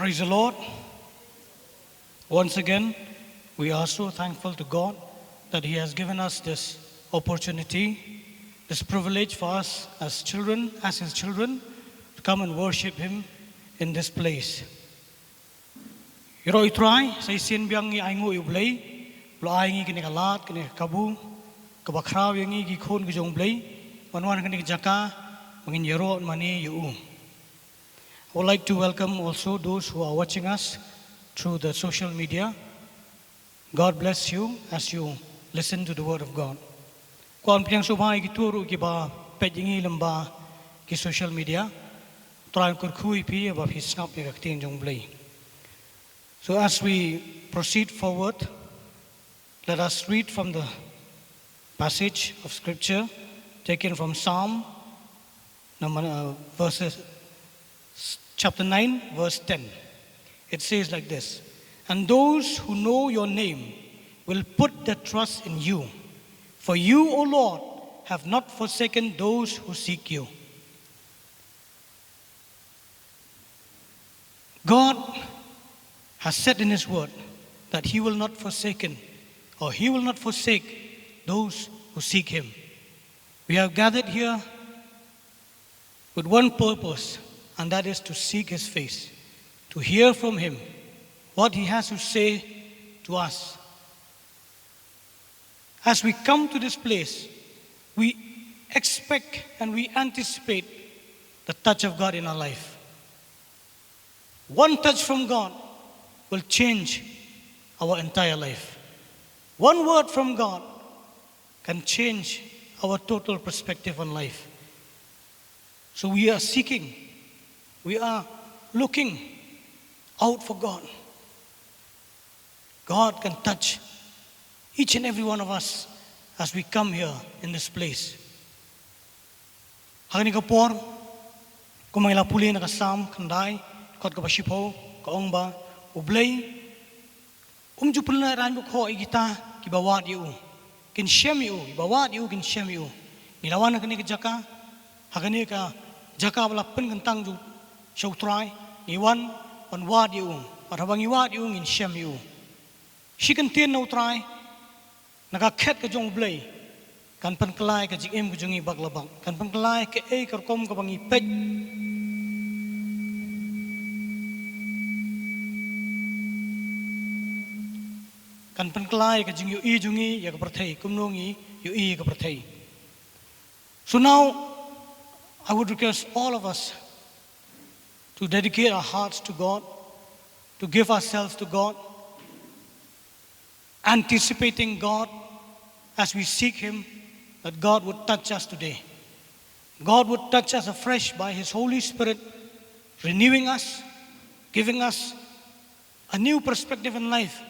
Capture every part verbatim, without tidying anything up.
Praise the Lord. Once again, we are so thankful to God that He has given us this opportunity, this privilege for us as children, as His children, to come and worship Him in this place. Ïaroh ïa u Trai, sa shisien biang ngi ainguh ïa u Blei, u la ai ngi kane ka lad, kane ka kabu, kaba khraw ïa ngi ki khun ki jong u Blei, ban wan ha kane ka jaka, ba ngin ïaroh mane ïa u. I would like to welcome also those who are watching us through the social media. God bless you as you listen to the word of God. Kwah ban pdiang sngewbha ïa kito ruh kiba peit ïa ngi lyngba ki social media. U Trai un kyrkhu ïa phi ba phi sngap ïa ka ktien jong u Blei. So as we proceed forward, let us read from the passage of scripture taken from Psalm number, uh, verses, chapter nine, verse ten. It says like this, "And those who know your name will put their trust in you. For you, O Lord, have not forsaken those who seek you." God has said in His word that He will not forsaken, or He will not forsake those who seek Him. We have gathered here with one purpose, and that is to seek His face, to hear from Him, what He has to say to us. As we come to this place, we expect and we anticipate the touch of God in our life. One touch from God will change our entire life. One word from God can change our total perspective on life. So we are seeking, we are looking out for God. God can touch each and every one of us as we come here in this place. Ha kane ka por, kumba ngi la pule na ka Psalm khyndai, dkhot kaba shiphew, ka ong ba, U Blei um ju pynlehrain bad khoh ïa kita kiba wad ïa u. Kin shem ïa u, kiba wad ïa u kin shem ïa u. Ngi la wan ha kane ka jaka, ha kane ka jaka ba la pynkyntang ju sha u Trai, ngi wan ban wad ïa u. Bad haba ngi wad ïa u ngin shem ïa u. Shi kyntien na u Trai, na ka khet ka jong u Blei, kan pynkylla ïa ka jingim ka jong ngi bak la bak. Kan pynkylla ïa kaei ka rukom kaba ngi peit. Kan pynkylla ïa ka jingïohi jong ngi ïa ka pyrthei, kumno ngi ïohi ïa ka pyrthei. So now, I would request all of us to dedicate our hearts to God, to give ourselves to God, anticipating God as we seek Him, that God would touch us today. God would touch us afresh by His Holy Spirit, renewing us, giving us a new perspective in life,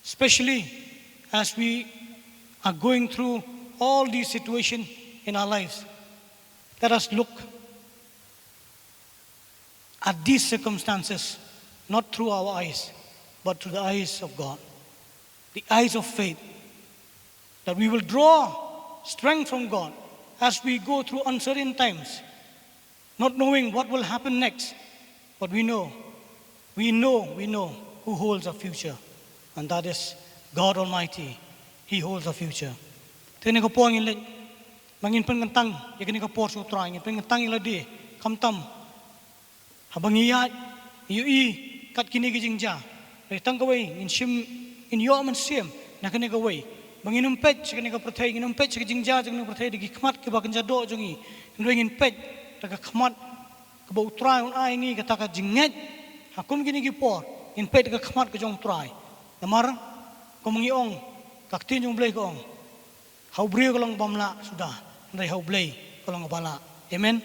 especially as we are going through all these situations in our lives. Let us look at these circumstances not through our eyes, but through the eyes of God, the eyes of faith, that we will draw strength from God as we go through uncertain times, not knowing what will happen next. But we know, we know, we know who holds our future, and that is God Almighty. He holds our future. Te ha kane ka por ngin leit, ba ngin pynkyntang ïa kane ka por sha u Trai, ngin pynkyntang ïa lade, khamtam haba ngi ïaid, ngi ïohi kat kine ki jingjia. Hynrei tang kawei, ngin shim, ngin ïoh mynsiem na kane kawei, ba ngin ym peit sha kane ka pyrthei, ngin ym peit sha ka jingjia jong kane ka pyrthei da ki khmat kiba kynja doh jong ngi. Hynrei ngin peit da ka khmat kaba u Trai un ai ngi, kata ka jingngeit ha kum kine ki por, ngin peit da ka khmat ka jong u Trai. Namar kumba ngi ong, ka ktien jong u Blei ka ong, ha u briew ka long bym lah suda, hynrei ha u Blei ka long ba lah. Amen.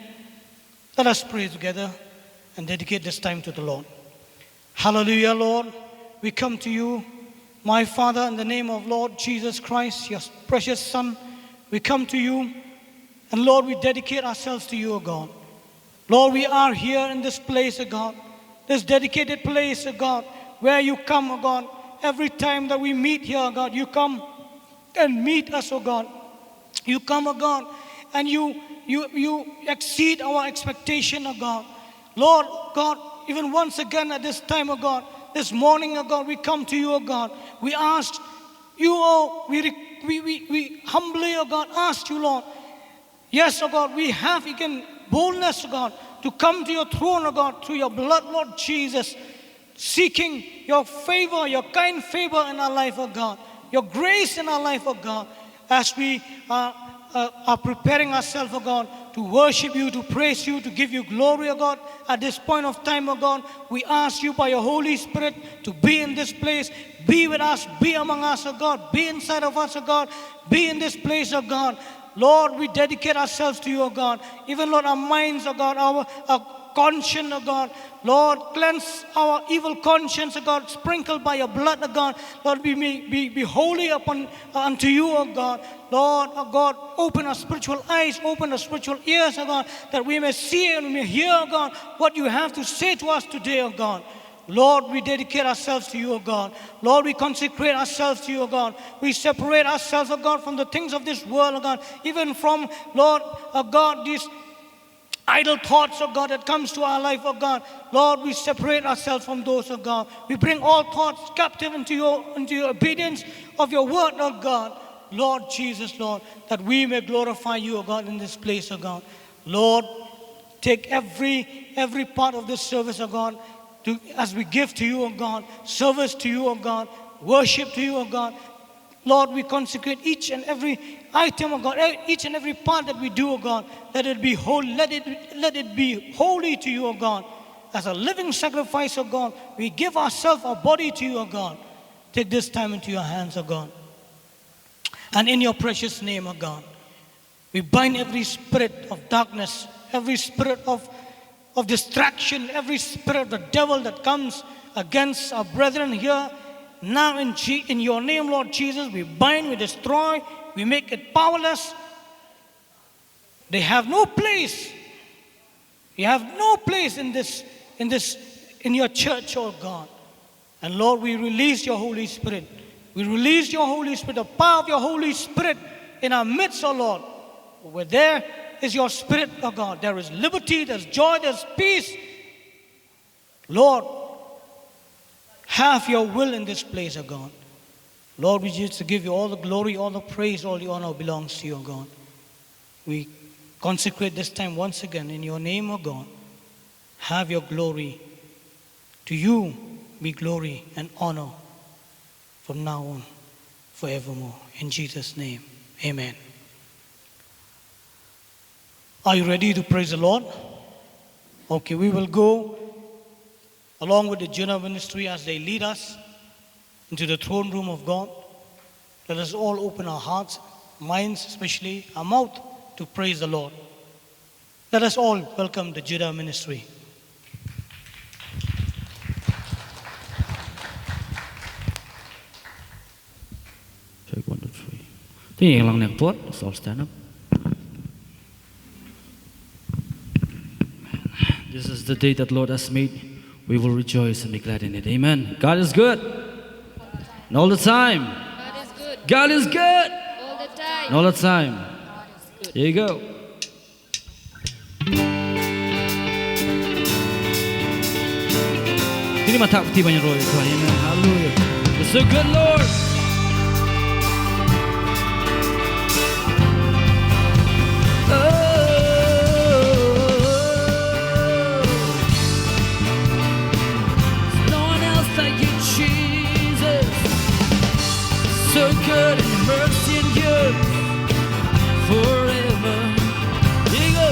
Let us pray together and dedicate this time to the Lord. Hallelujah, Lord. We come to you, my Father, in the name of Lord Jesus Christ, your precious Son. We come to you, and Lord, we dedicate ourselves to you, O God. Lord, we are here in this place, O God, this dedicated place, O God, where you come, O God. Every time that we meet here, O God, you come and meet us, O God. You come, O God, and you, you, you exceed our expectation, O God. Lord God, Even once again at this time, oh God, this morning, oh God, we come to you, oh God. We ask you, oh, we, re- we, we, we humbly, oh God, ask you, Lord. Yes, oh God, we have again boldness, oh God, to come to your throne, oh God, through your blood, Lord Jesus, seeking your favor, your kind favor in our life, oh God, your grace in our life, oh God, as we uh, uh, are preparing ourselves, oh God, to worship you, to praise you, to give you glory, oh God. At this point of time, oh God, we ask you by your Holy Spirit to be in this place, be with us, be among us, oh God, be inside of us, oh God, be in this place, oh God. Lord, we dedicate ourselves to you, oh God. Even, Lord, our minds, oh God, our, our conscience, oh God. Lord, cleanse our evil conscience, oh God, sprinkled by your blood, oh God. Lord, we may be, be holy upon uh, unto you, oh God. Lord, oh God, open our spiritual eyes, open our spiritual ears, oh God, that we may see and we may hear, oh God, what you have to say to us today, oh God. Lord, we dedicate ourselves to you, O God. Lord, we consecrate ourselves to you, O God. We separate ourselves, O God, from the things of this world, O God. Even from, Lord, O God, these idle thoughts, O God, that comes to our life, O God. Lord, we separate ourselves from those, O God. We bring all thoughts captive into your into your obedience of your word, O God. Lord Jesus, Lord, that we may glorify you, O God, in this place, O God. Lord, take every every part of this service, O God, to, as we give to you, O God, service to you, O God, worship to you, O God. Lord, we consecrate each and every item, O God, e- each and every part that we do, O God. Let it be holy. Let it let it be holy to you, O God. As a living sacrifice, O God, we give ourselves, our body to you, O God. Take this time into your hands, O God. And in your precious name, O God, we bind every spirit of darkness, every spirit of, of distraction, every spirit of the devil that comes against our brethren here. Now, in, Je- in your name, Lord Jesus, we bind, we destroy, we make it powerless. They have no place. You have no place in this, in this, in your church, oh God. And Lord, we release your Holy Spirit. We release your Holy Spirit, the power of your Holy Spirit in our midst, oh Lord. Where there is your Spirit, oh God, there is liberty, there's joy, there's peace. Lord, have your will in this place, oh God. Lord, we just give you all the glory, all the praise, all the honor belongs to you, oh God. We consecrate this time once again in your name, oh God. Have your glory. To you be glory and honor from now on, forevermore. In Jesus' name, amen. Are you ready to praise the Lord? Okay, we will go along with the Judah ministry as they lead us into the throne room of God. Let us all open our hearts, minds, especially our mouth, to praise the Lord. Let us all welcome the Judah ministry. Take one, two, three. Think lang nek pot. Let's all stand up. This is the day that Lord has made. We will rejoice and be glad in it. Amen. God is good. And all the time. God is good. God is good. All the time. And all the time. God is good. Here you go. Kini mata peti banyak roh. Amen. Hallelujah. You're so good, Lord. Oh, there's no one else like you, Jesus. So good and your mercy endures forever. Here you go.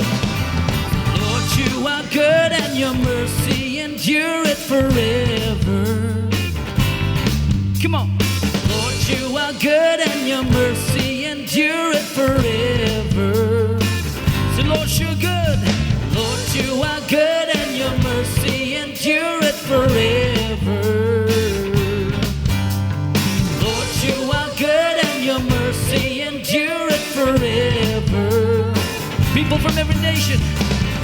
Lord, you are good and your mercy endureth forever. Come on. Lord, you are good and your mercy endureth forever. Say, Lord, you're good. Lord, you are good and your mercy endureth forever. Lord, you are good and your mercy endureth forever. People from every nation.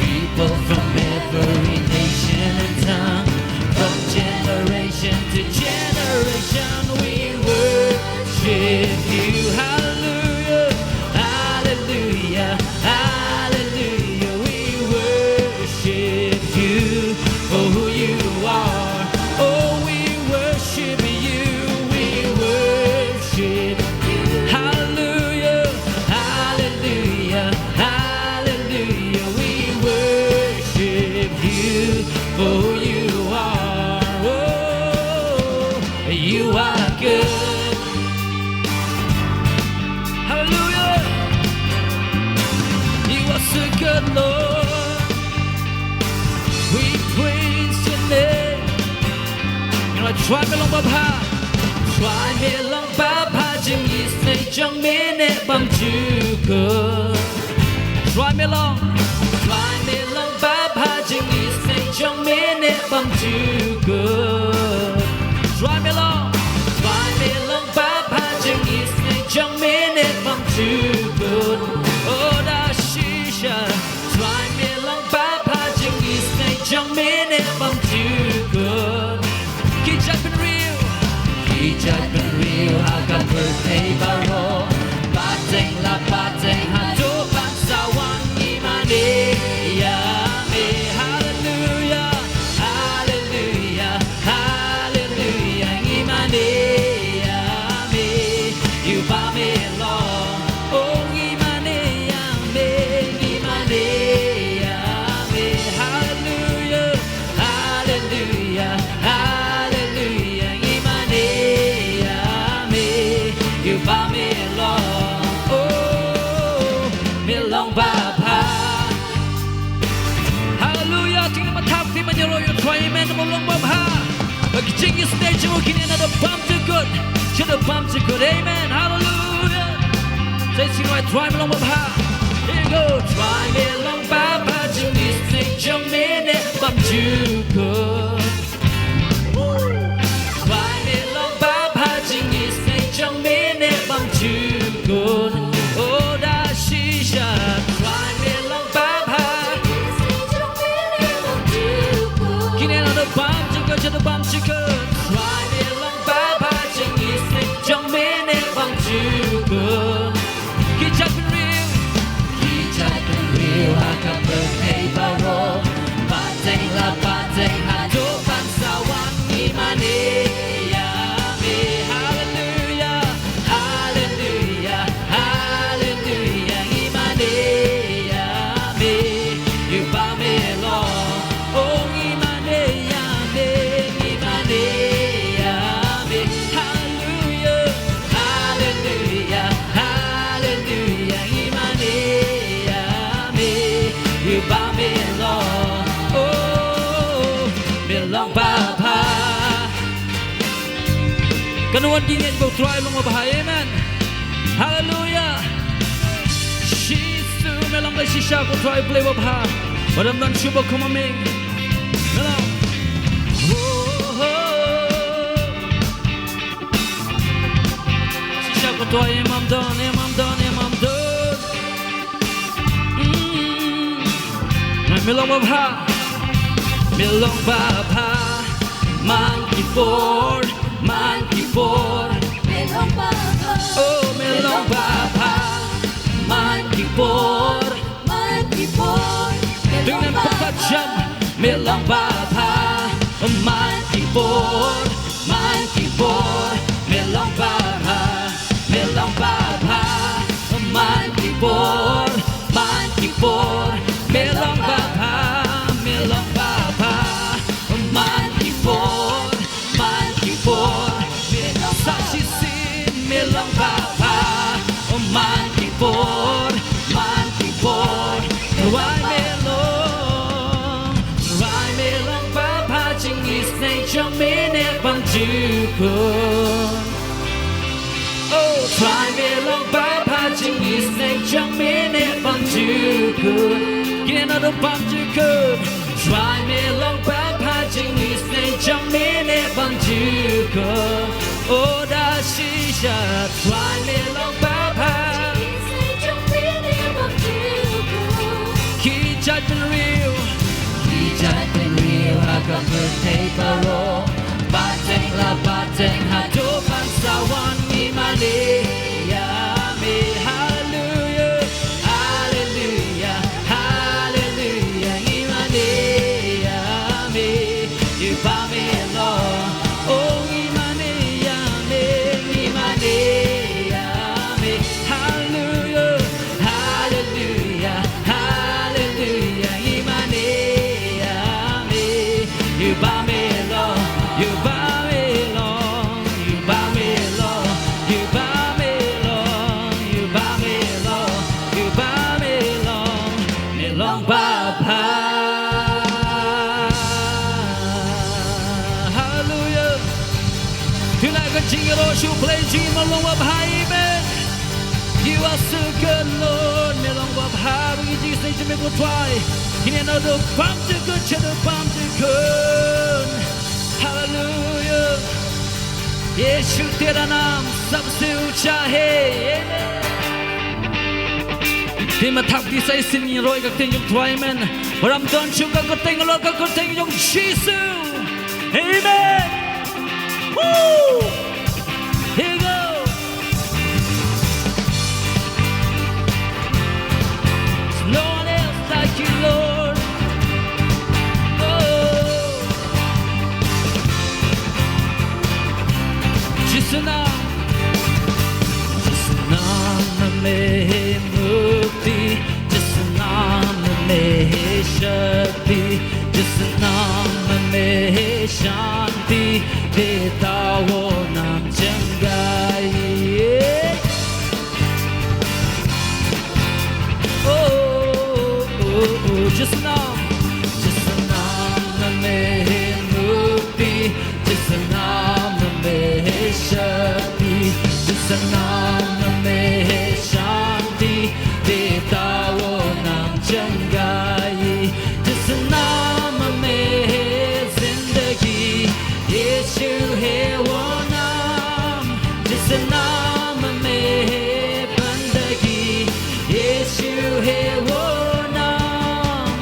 People from every nation and tongue. From generation to generation, we worship you. Hallelujah, hallelujah, hallelujah. We worship you for who you Lord, we praise your name. Ngi ong, Trai me long babha. Trai me long babha, jingisynei jong me ne bymjukut. Trai me long, Trai me long babha, jingisynei jong me ne bymjukut. Trai me long, Trai me long babha, jingisynei jong me ne bymjukut. Oh, da shisha. Trai me long babha, jingisynei jong me ne bymjukut. Ki jait bynriew, ki jait bynriew ha ka pyrthei baroh, pateng la pateng haduh ban sa wan, ngi mane ïa me. Haleluya, haleluya, haleluya, ngi mane ïa me. Ïa uba me long, oh, ngi mane ïa me, ngi mane ïa me. Haleluya, haleluya, haleluya, ngi mane ïa me. Ïa uba me long, oh, me long babha. Haleluya, to ngin ym thap, to ngin ym ïaroh ïa u Trai, amen, me long babha. Ba ki jingisynei jong u kin ïa nang da bymjukut, sha da bymjukut, amen, haleluya. Sa shisien, Trai me long babha. Here we go. Trai me long babha, jingisynei jong me ne bymjukut. Trai me long babha, jingisynei jong me ne bymjukut. Oh, da shisha. Trai me long babha. Kin ïa nang da bymjukut, sha da bymjukut. Trai me long babha, jingisynei jong me ne bymjukut. Ki jait bynriew, ki jait bynriew ha ka pyrthei baroh, pateng la pateng haduh ban sa wan, ngi mane ïa me. Haleluya, haleluya, haleluya, ngi mane ïa me. Ïa uba me long, oh, ngi mane ïa me, ngi mane ïa me. Haleluya, haleluya, haleluya, ngi mane ïa me. Ïa uba me long, oh, me long babha. Kan wan ki ngeit ba u Trai long babha, amen. Haleluya. Jisu, me long da shisha ko Trai Blei babha. Ba dang don shuh ba kumne. Me long. Oh, oh. Shisha ko Trai, ym don, ym don, ym don. Mm. Me long babha, me long babha, man ki por, man ki por. Me long babha. Oh, me long babha, man ki por. Man ki por, me long babha. Dang nym pat jam, me long babha, man ki por, man ki por, me long babha, me long babha, man ki por, man ki por, me long babha, me long babha, man ki por, man ki por, me long sa shisien, me long babha, man ki por, man ki por. Trai me long, Trai me long babha, jingisynei jong me ne bymjukut. Oh, Trai me long babha, jingisynei jong me ne bymjukut. Kine na do bymjukut. Trai me long babha, jingisynei jong me ne bymjukut. Oh, da shisha. Trai me long babha. Ki jait bynriew, ki jait bynriew ha ka pyrthei baroh, pateng la pateng haduh ban sa wan, ngi mane ïa me. Haleluya, haleluya, haleluya, ngi mane ïa me. Ïa uba me long, oh, ngi mane ïa me, ngi mane ïa me. Haleluya, haleluya, haleluya, ngi mane ïa me. Ïa uba me long, ïa uba me long, ïa uba me long, ïa uba me Shu pynleit jingim long wabha, amen. You are so good, Lord. Me long wabha, ba ngi jingsneng jingmut ko Trai. Kine na do pam te kun, cha do pam te kun. Hallelujah. यीशु तेरा नाम सबसे ऊंचा है। Amen. Te ma thap di sai sin ngi roi ka ktien jong Trai, amen. Ram don shu ka kyrteng, lo ka kyrteng jong Jisu. Amen. Woo! Here you go. There's no one else like you, Lord. Oh. Jisu naam, Jisu naam mein hai mukti, Jisu naam mein hai shakti, Jisu naam mein hai shanti, deta wo naam changai. Oh, oh, oh, Jisu naam, Jisu naam mein hai mukti, Jisu naam mein hai shakti, Jisu naam mein hai shanti, deta wo naam changai. Jisu naam mein hai zindagi, Yeshu hai wo naam, Jisu naam mein hai bandagi, Yeshu hai wo naam,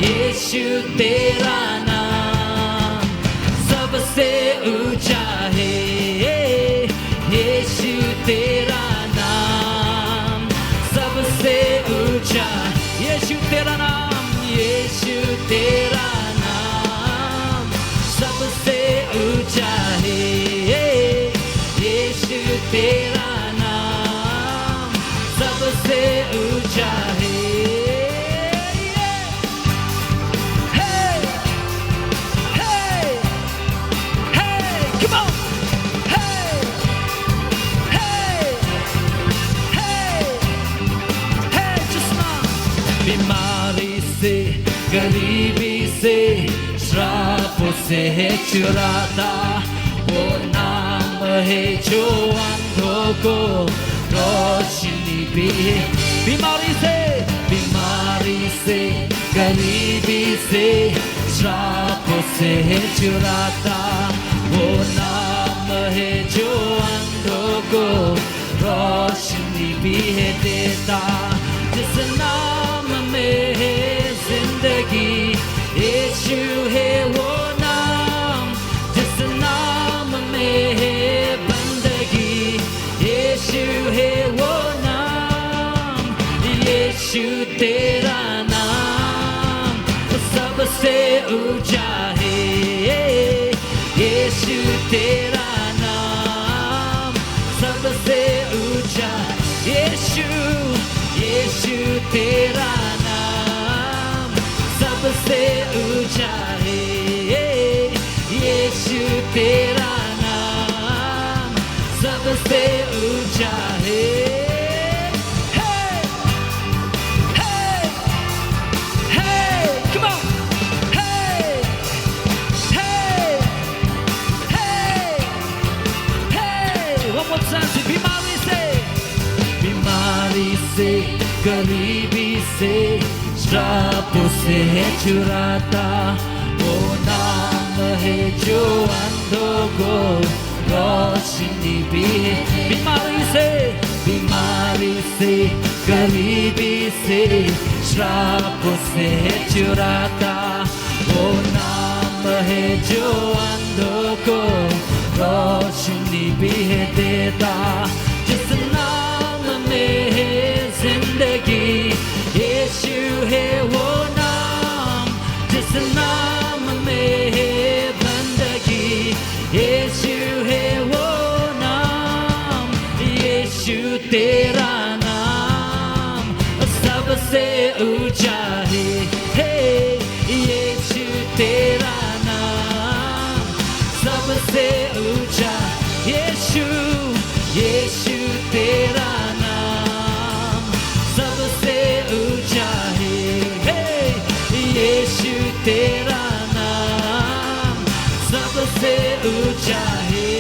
Yeshu tera naam sabse uncha hai, Yeshu tera naam sabse uncha, Yeshu tera naam, Yeshu tera naam sabse uncha hai, Yeshu tera naam sabse uncha hai. Hey, hey, hey, come on. Hey, hey, hey, hey, Jisu naam. Bimari se, garibi se, shrap se hai churata, wo naam hai jo andho ko roshni bhi hai. Bimari se, bimari se, garibi se, shrap se hai churata, wo naam hai jo andho ko roshni bhi hai deta. Jis naam mein hai zindagi, Yeshu hai wo naam. Jis naam mein hai bandagi, Yeshu hai wo naam. Yeshu tera naam sabse uncha hai, Yeshu tera naam sabse uncha, Yeshu, Yeshu tera naam sabse uncha hai, Yeshu tera naam sabse uncha hai. Hey! Hey! Hey! Come on! Hey! Hey! Hey! Hey! One more time, say, bimari se, bimari se, garibi se, shrap se hai churata, wo naam hai jo andho ko roshni bhi hai. Bimari se, bimari se, garibi se, shrap se hai churata, wo naam hai jo andho ko roshni bhi hai deta. Jis naam mein hai zindagi, Yeshu hai wo naam. Jis naam mein hai bandagi, Yeshu hai wo naam. Yeshu tera naam sabse uncha hai, hey, Yeshu tera naam sabse uncha, Yeshu, Yeshu tera naam sabse uncha hai, hey, Yeshu tera naam sabse uncha hai.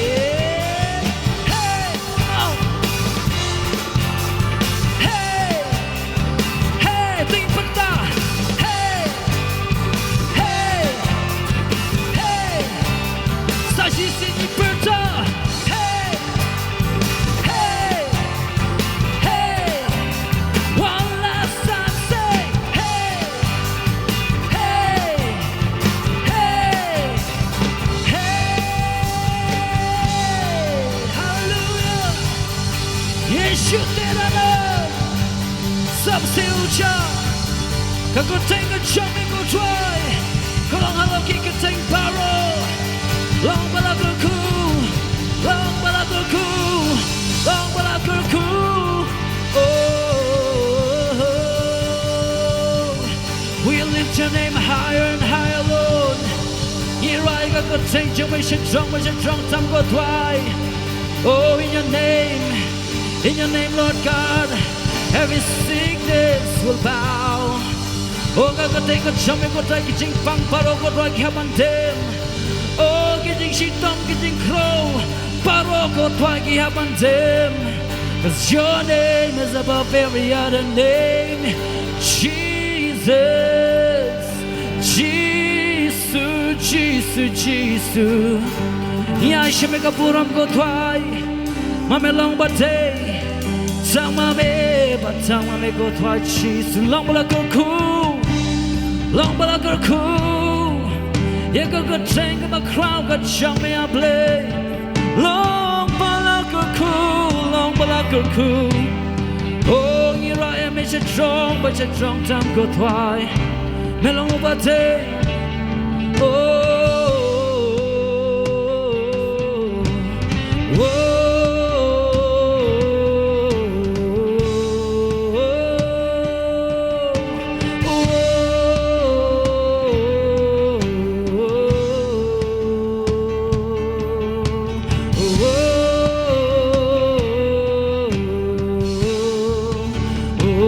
Yeshu te da da. Sap si u cha. Ka kyrteng ka jong me ko Trai ka long halor ki kyrteng baroh. Long ba la kyrkhu, long ba la kyrkhu, long ba la kyrkhu. Oh, we lift your name higher and higher, Lord. Ngi rai ka kyrteng jong me sha jrong, sha jrong tam ko Trai. Oh, in your name, in your name, Lord God, every sickness will bow. Oh, ka kyrteng ka jong me ko Trai, ki jingpang baroh ko Trai ki hap ban dem. Oh, ki jingshitom, ki jingkhrew baroh ko Trai ki hap ban dem. 'Cause your name is above every other name. Jesus, Jesus, Jesus, Jesus. Ïa shi me ka burom ko Trai. Ma me long ba dei tang ma me, ba tang ma me ko Trai Jisu. Long ba la kyrkhu, long ba la kyrkhu. Ïa ka kyrteng kaba khraw ka jong me A Blei. Long ba la kyrkhu, long ba la kyrkhu. Oh, ngi rai ïa me sha jrong, ba sha jrong tam ko Trai. Me long ba dei. Oh, oh, oh, oh.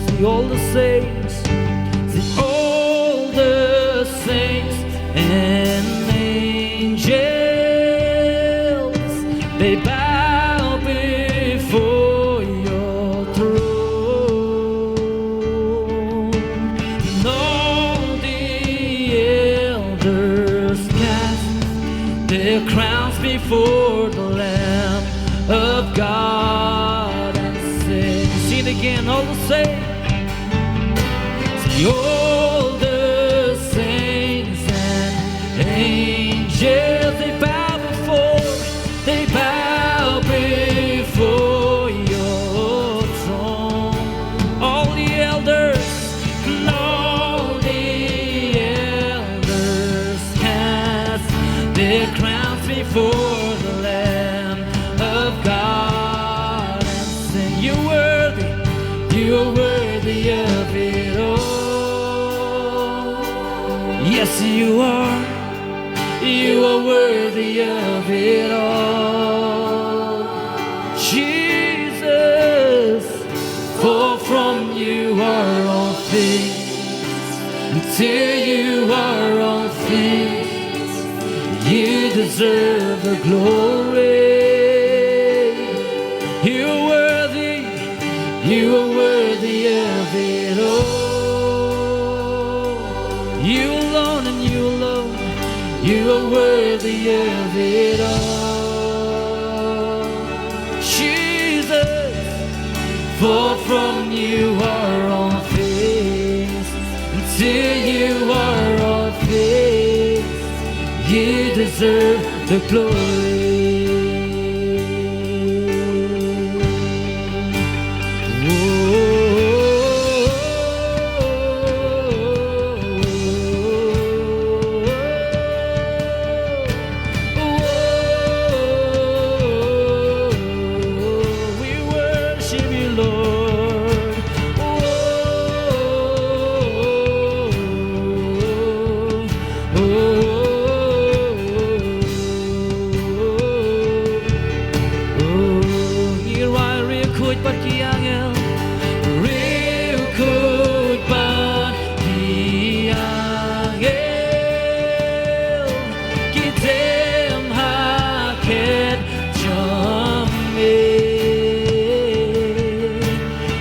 See all the saints, see all the saints and angels, they bow before your throne. And all the elders cast their crowns before the Lamb of God and sing. Sing it again, all the saints. All the saints and angels, they bow before, they bow before your throne. All the elders, and all the elders cast their crowns before the Lamb of God and sing, you're worthy, you're worthy of it all. Yes, you are, you are worthy of it all. Jesus, for from you are all things, and to you are all things. You deserve the glory. You're worthy, you are worthy of it all. You alone and you alone, you are worthy of it all. Jesus, for from you are all things, and to you are all things. You deserve the glory. We worship you, Lord. Ngi rai riewkhuid bad ki angel, riewkhuid bad ki angel, ki dem ha khet jong me.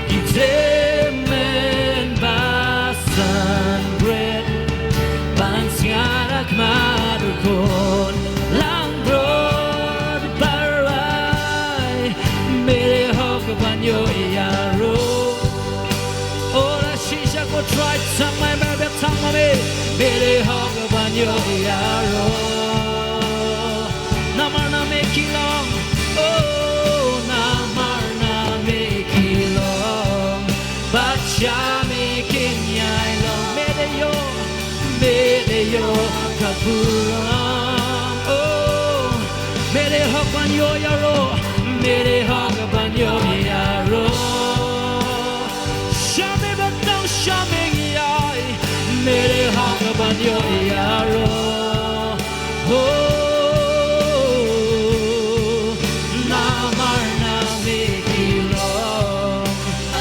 Ki dem mynba san bret ban sngap ha khmat u Khun langbrot baroh. Me dei hok ban ïoh ïaroh. Oh, la shisha ko Trai, tang ma me, tang ma me. Me dei hok ban ïaroh. Namar na me ki long, oh, namar na me ki long, bad sha me kin ïai long. Me dei ïoh, me dei ïoh ka burom. Oh, me dei hok ban ïoh ïaroh, me dei hok ban ïoh ïaroh. Sha me ban tang sha me ngi ai, me dei hok ban ïoh ïaroh. Oh, namar na me ki long,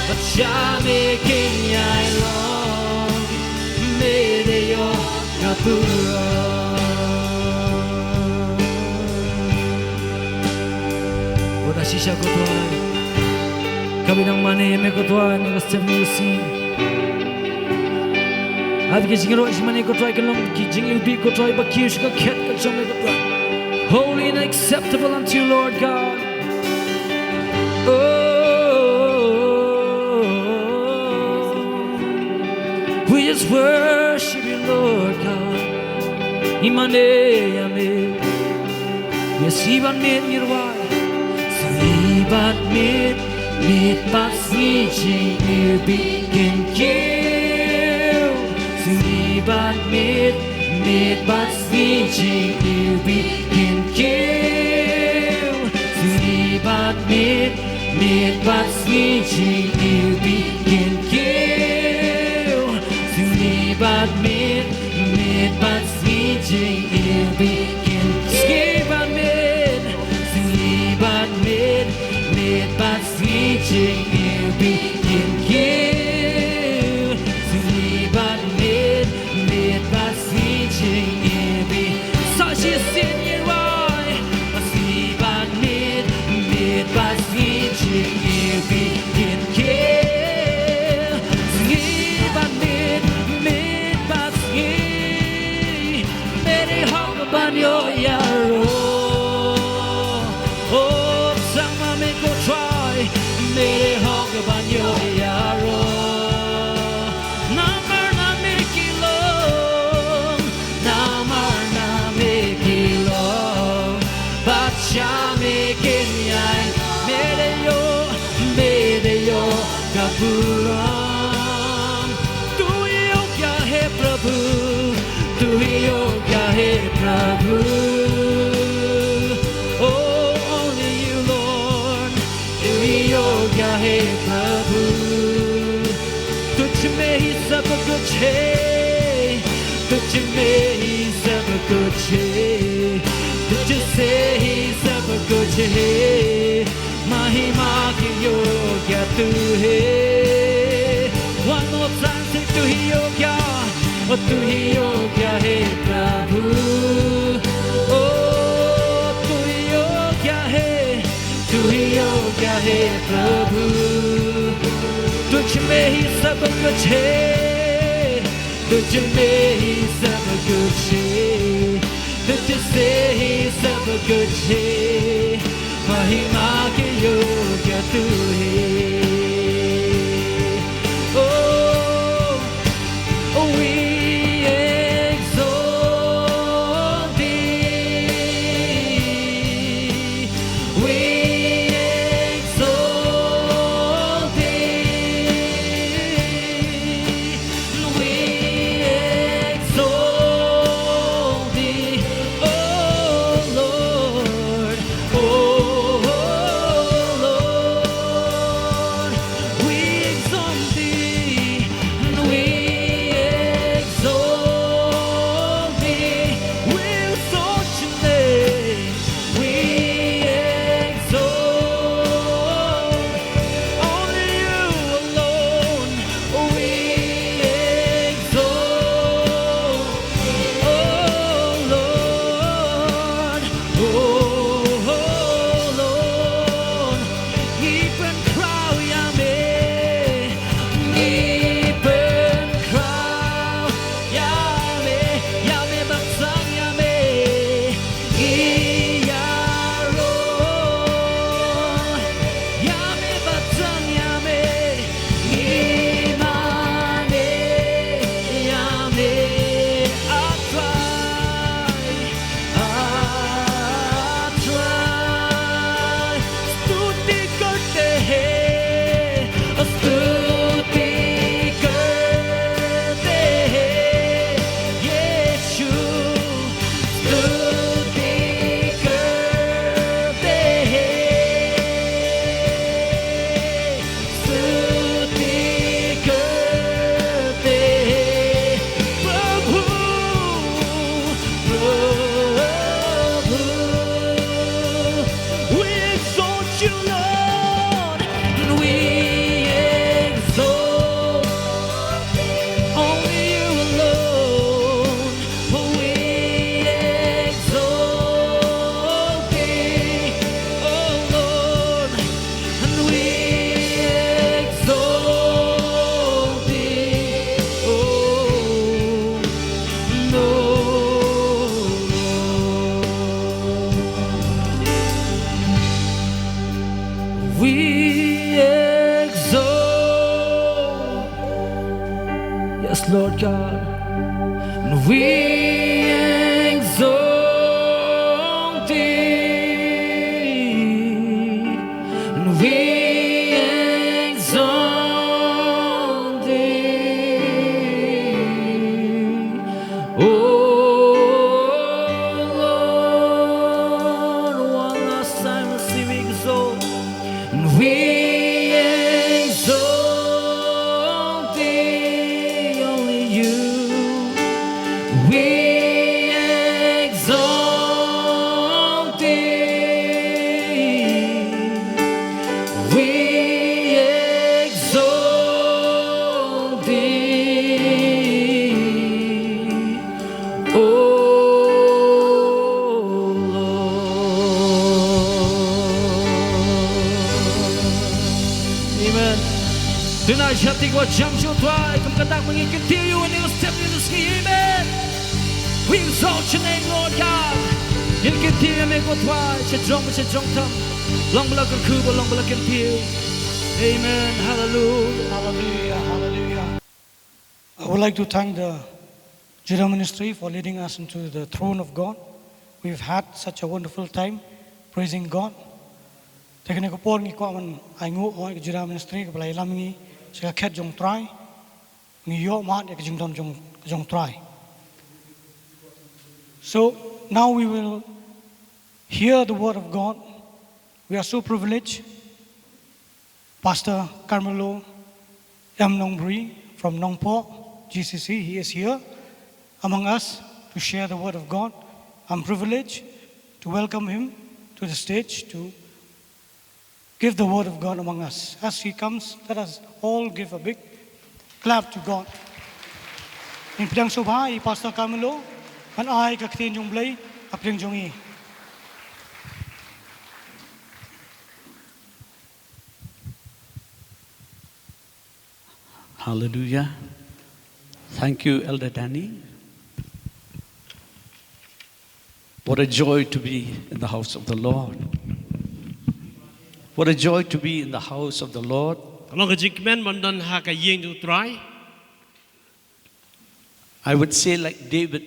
bad sha me kin ïai long, me dei ïoh ka burom. Ko da shisha ko Trai. Ka bynta mane me ko Trai, me ka step me si. Ïa ki jingïaroh jingmane ko Trai, ka long ki jingïohi ko Trai, ba ki shu ka khet ka jong me ko Trai. Holy and acceptable unto you, Lord God. Oh, we just worship you, Lord God. Ngi mane ïa me. Ïa sngi bad miet ngi rwai. Sngi bad miet, miet bad sngi jingïohi kin kiew. Sngi bad miet, miet bad sngi jingïohi kin kiew. Sngi bad miet, miet bad sngi jingïohi kin kiew. Sngi bad miet, miet bad sngi jingïohi kin, sngi bad miet, sngi bad miet, miet bad sngi jingïohi kin kiew. Sngi bad miet, miet bad sngi jingïohi. Sa shisien ngi rwai. Sngi bad miet, miet bad sngi jingïohi kin kiew. Sngi bad miet, miet bad sngi. Me dei hok ban ïoh ïaroh. Oh, sang ma me ko Trai, me dei hok ban ïoh ïaroh. Namar na me ki long, namar na me ki long, bad sha me kin ïai, me dei ïoh, me dei ïoh ka burom. तू ही योग्य है प्रभु, तू ही योग्य है प्रभु। Oh, only you, Lord, तू ही योग्य है प्रभु। तुझ में ही सब कुछ है, तुझ में ही सब कुछ है, तुझसे ही सब कुछ है। महिमा के योग्य तू है। One more time, say, तू ही योग्य, ओ तू ही योग्य है प्रभु। ओ तू ही योग्य है, तू ही योग्य है प्रभु। तुझ में ही सब कुछ है, तुझ में ही सब कुछ है, तुझसे ही सब कुछ है, महिमा के योग्य तू है। Oh, we exalt thee, we exalt thee. We exalt thee, O Lord, O Lord. Lord God, and we exalt thee, and we exalt thee, O Lord. One last time, let's sing, we exalt. And we exalt thee, only you. We exalt thee. We exalt thee. Oh Lord. Amen. Tonight, shati ko jam shu Trai, kum katak mangi continue in your step in the ski. Amen. We exalt your name, Lord God. In continue me ko Trai, she jong, she jong tam. Long bala kerku, long bala continue. Amen. Hallelujah. Hallelujah. Hallelujah. I would like to thank the Judah Ministry for leading us into the throne of God. We've had such a wonderful time praising God. Te kane ka por ngi kwah ban ai nguh ïa ka Judah Ministry kaba la ïalam ngi sha ka khet jong Trai. Ngi ïoh mad ïa ka jingdon jong, jong Trai. So now we will hear the word of God. We are so privileged. Pastor Carmelo M Nongbri from Nongpoh G C C, he is here among us to share the word of God. I'm privileged to welcome him to the stage to give the word of God among us. As he comes, let us all give a big clap to God. Ngin pdiang sngewbha ïa i Pastor Carmelo ban ai ka ktien jong U Blei hapdeng jong ngi. Hallelujah. Thank you, Elder Danny. What a joy to be in the house of the Lord. What a joy to be in the house of the Lord. Ka long ka jingkmen ban don ha ka ïing jong U Trai. I would say, like David,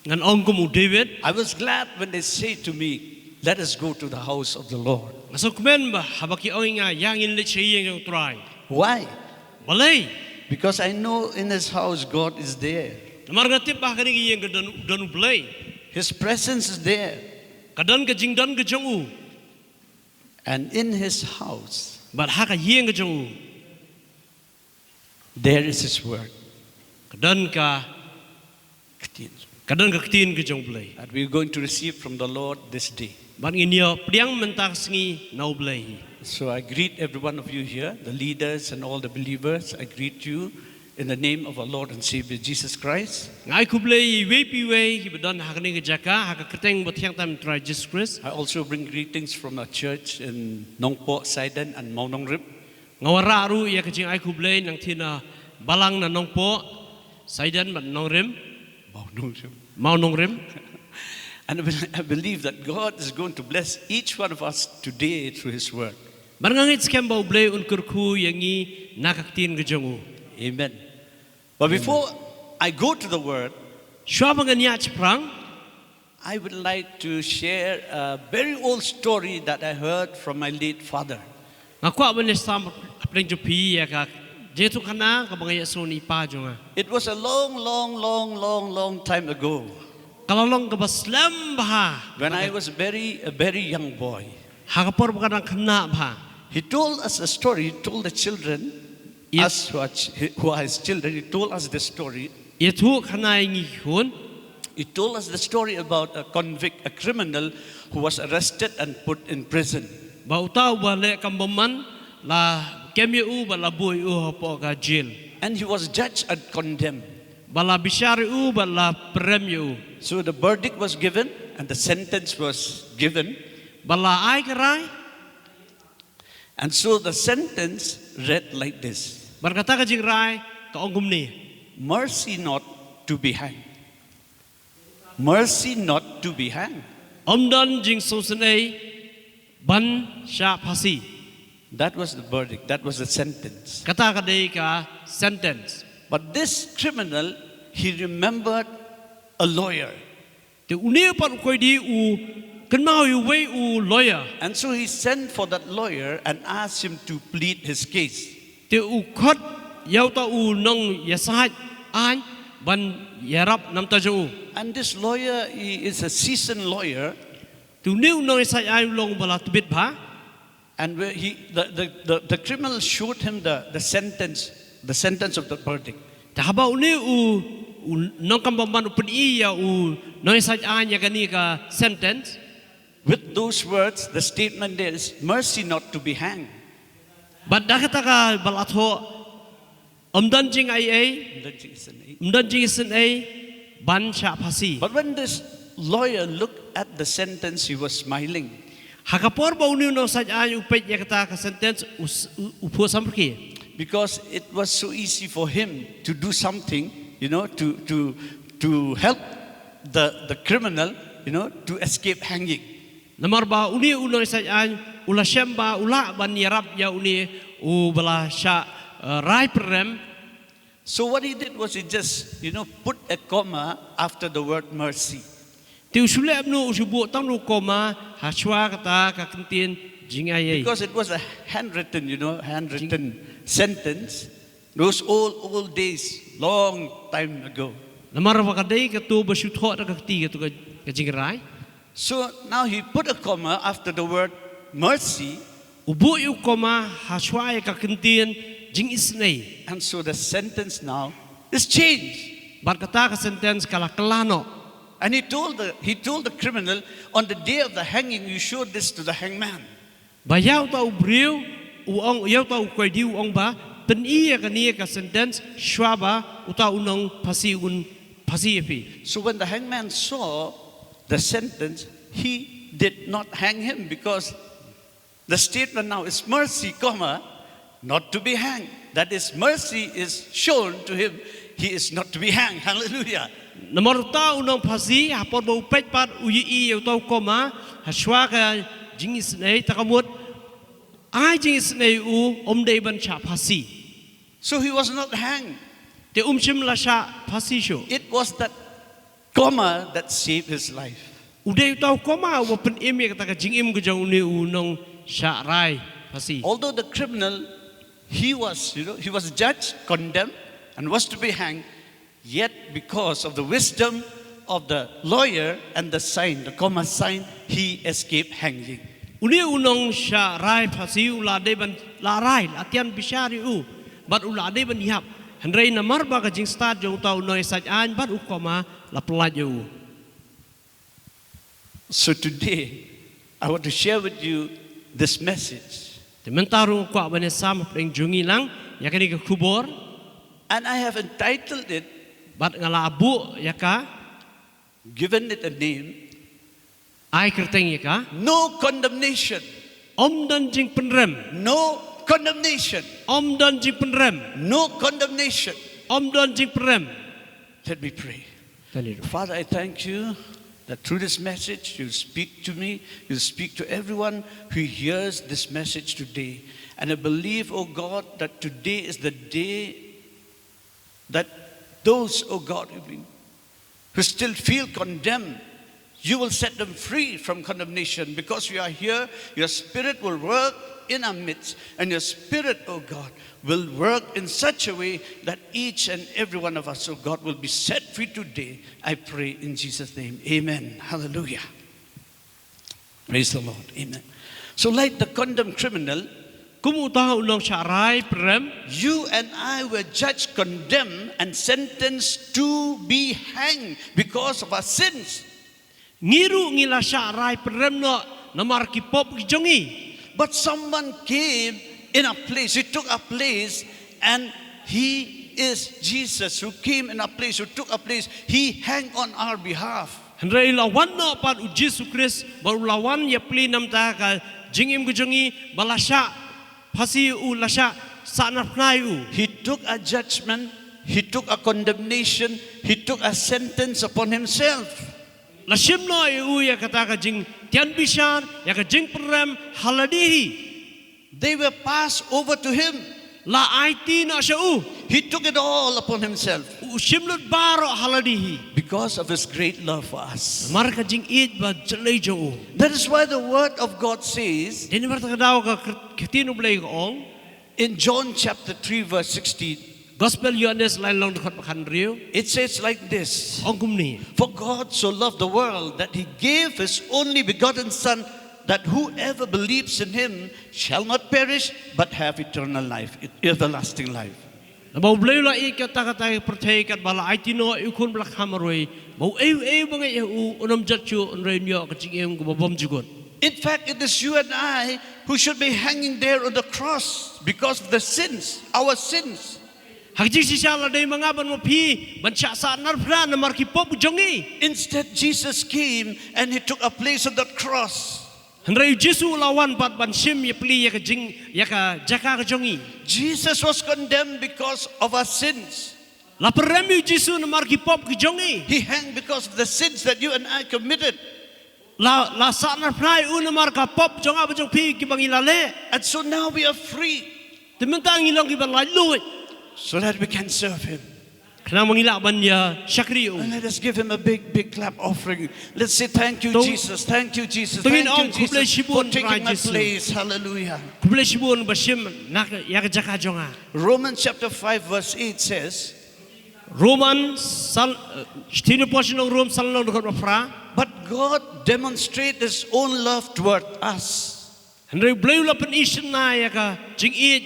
ngan ong kum u David. I was glad when they say to me, "Let us go to the house of the Lord." Nga sngewkmen ba haba ki ong ïa nga, ïa ngin leit sha ïing jong U Trai. Why? Balei? Because I know in his house God is there. Namar nga tip ba ha kane ka ïing ka don, don U Blei. His presence is there. Ka don ka jingdon ka jong u. And in his house, bad ha ka ïing ka jong u, there is his word. Ka don ka, ka don ka ktien ka jong U Blei that we are going to receive from the Lord this day. Bad ngin ïa pdiang mynta ka sngi na U Blei. So I greet every one of you here, the leaders and all the believers. I greet you in the name of our Lord and Savior Jesus Christ. Nga ai khublei ïa iwei pa iwei kiba don ha kane ka jaka ha ka kyrteng ba thiang tam U Trai Jesus Christ. I also bring greetings from our church in Nongpoh, Saiden and Mawnongrim. Nga wanrah ruh ïa ka jingai khublei na ka ktien na balang na Nongpoh, Saiden bad Nongrim. Mawnongrim. Mawnongrim. And I believe that God is going to bless each one of us today through his word. Bad nga ngeit skhem ba U Blei un kyrkhu ïa ngi na ka ktien ka jong u. Amen. But before I go to the word, shuwa ba ngan ïaid shaphrang, I would like to share a very old story that I heard from my late father. Nga kwah ban ïasam hapdeng jong phi ïa ka jingïathuhkhana kaba nga ïohsngew na i pa jong nga. It was a long, long, long, long, long time ago. Ka la long kaba slem bha. When I was very, a very young boy. Ha ka por ba nga dang khynnah bha. He told us a story, he told the children, us who are, ch- who are his children, he told us the story. Ïathuhkhana ïa ngi khun. He told us the story about a convict, a criminal who was arrested and put in prison. Ba uta uba leh kam bymman la kem ïa u bad la buh ïa u hapoh ka jail. And he was judged and condemned. Bad la bishar ïa u bad la pynrem ïa u. So the verdict was given and the sentence was given. Bad la ai ka rai. And so the sentence read like this. Bad kata ka jingrai ka ong kumne. Mercy not to be hanged. Mercy not to be hanged. Ym don jingsngewsynei ban shah phasi. That was the verdict, that was the sentence. Kata ka dei ka sentence. But this criminal, he remembered a lawyer. Te une pat u koidi u kynmaw ïa uwei u lawyer. And so he sent for that lawyer and asked him to plead his case. Te u khot ïa uta u nongïasaid aiñ ban ïarap namar jong u. And this lawyer, he is a seasoned lawyer. Te une u nongïasaid aiñ u long ba la tbit bha. And where he, the, the, the, the criminal showed him the, the sentence, the sentence of the verdict. Te haba une u, u nongkam bymman u pyni ïa u nongïasaid aiñ ïa kane ka sentence. With those words, the statement is, "Mercy not to be hanged." Bad da kata ka ba la thoh, ym don jingaiei, ym don jingisynei ban shah phasi. But when this lawyer looked at the sentence, he was smiling. Ha ka por ba une u nongïasaid aiñ u peit ïa kata ka sentence u s-, u, u phuh samrkhie. Because it was so easy for him to do something, you know, to, to, to help the, the criminal, you know, to escape hanging. Namar ba une u nongïasaid aiñ u la shem ba u lah ban ïarap ïa une u ba la shah, eh, rai pyrem. So what he did was he just, you know, put a comma after the word mercy. Te u shu leh kumno, u shu buh tang u comma hashwa kata ka kyntien jingaiei. Because it was a handwritten, you know, handwritten sentence. Those old, old days, long time ago. Namar ba ka dei kato ba shu thoh da ka kti, kato ka, ka jingrai. So now he put a comma after the word mercy. U buh ïa u comma hashwa ïa ka kyntien jingisynei. And so the sentence now is changed. Bad kata ka sentence ka la kylla noh. And he told the, he told the criminal, "On the day of the hanging, you show this to the hangman." Ba ïa uta u briew u ong, ïa uta u koidi u ong ba, pyni ïa kane ka sentence shwa ba uta u nongphasi un phasi ïa phi. So when the hangman saw the sentence, he did not hang him, because the statement now is mercy, comma, not to be hanged. That is, mercy is shown to him, he is not to be hanged. Hallelujah. Namar uta u nongphasi, ha por ba u peit pat, u ïohi ïa uta u comma hashwa ka jingisynei, te ka mut ai jingisynei ïa u, ym dei ban shah phasi. So he was not hanged. Te um shym la shah phasi shuh. It was that comma that saved his life. U dei uta u comma uba pynim ïa kata ka jingim ka jong une u nongshah rai phasi. Although the criminal, he was, you know, he was judged, condemned, and was to be hanged, yet because of the wisdom of the lawyer and the sign, the comma sign, he escaped hanging. Une u nongshah rai phasi u la dei ban la rai, la tian bishar ïa u, bad u la dei ban ïap. Hynrei namar ba ka jingstad jong uta u nongïasaid aiñ bad u comma, la pyllait ïa u. So today, I want to share with you this message. Te mynta ruh nga kwah ban ïasam hapdeng jong ngi lang ïa kane ka khubor. And I have entitled it, Bad nga la buh ïa ka, given it a name, ai kyrteng ïa ka, No Condemnation. Ym don jingpynrem. No condemnation. Ym don jingpynrem. No condemnation. Ym don jingpynrem. Let me pray. Tali ruh. Father, I thank you that through this message you speak to me, you speak to everyone who hears this message today. And I believe, oh God, that today is the day that those, oh God, who've been, who still feel condemned, you will set them free from condemnation. Because we are here, your spirit will work in our midst, and your spirit, oh God, will work in such a way that each and every one of us, oh God, will be set free today. I pray in Jesus' name. Amen. Hallelujah. Praise the Lord. Amen. So, like the condemned criminal, Kum uta u nongshah rai pynrem, you and I were judged, condemned, and sentenced to be hanged because of our sins. Ngi ruh ngi la shah rai pynrem noh namar ki pop ki jong ngi. But someone came in our place, he took our place, and he is Jesus who came in our place, who took our place. He hanged on our behalf. Hynrei la wan noh pat u Jisu Khrist, bad u la wan ïapli namar ka jingim ka jong ngi, bad la shah phasi u, la shah sahnarphna ïa u. He took our judgment, he took our condemnation, he took our sentence upon himself. La shim noh ïa u ïa kata ka jingtian bishar, ïa ka jingpynrem ha lade hi. They were passed over to him. La aiti noh sha u. He took it all upon himself. U shim lut baroh ha lade hi. Because of his great love for us. Namar ka jingïeit ba jyllei jong u. That is why the word of God says, dei namar kata ka daw ka kr-, ka ktien U Blei ka ong. In John chapter three verse sixteen. Gospel Ïoannis lai lynnong dkhot ba khathynriew. It says like this. Ong kumne. For God so loved the world that he gave his only begotten Son, that whoever believes in him shall not perish but have eternal life, e-, everlasting life. Namar U Blei u la ïeit katto katne ka pyrthei katba la aiti noh ïa u khun ba la kha marwei, ba uei uei ba ngeit ïa u un ym jot shuh hynrei un ïoh ka jingim kaba bymjukut. In fact, it is you and I who should be hanging there on the cross because of the sins, our sins. Ha ka jingshisha la dei ma nga bad ma phi ban shah sahnarphna namar ki pop jong ngi. Instead, Jesus came and he took a place on that cross. Hynrei u Jisu u la wan pat ban shim ïa pli ïa ka jing, ïa ka jaka ka jong ngi. Jesus was condemned because of our sins. La pynrem ïa u Jisu namar ki pop ki jong ngi. He hanged because of the sins that you and I committed. La, la sahnarphna ïa u namar ka pop jong nga bad jong phi kiba ngi la leh. And so now we are free. Te mynta ngi long kiba laitluid. So that we can serve him. Khnang ba ngi lah ban ïa shakri ïa u. And let us give him a big, big clap offering. Let's say, "Thank you, to, Jesus. Thank you, Jesus. To ngin ong, thank you, Jesus, khublei shibun, for taking my place." Hallelujah. Khublei shibun ba shim na ka, ïa ka jaka jong nga. Romans chapter five verse eight says, Roman sal, eh, Shithi Paul sha ki nong Rom, saw lynnong dkhot ba phra. But God demonstrate his own love toward us. Hynrei U Blei u la pyni shynna ïa ka jingïeit,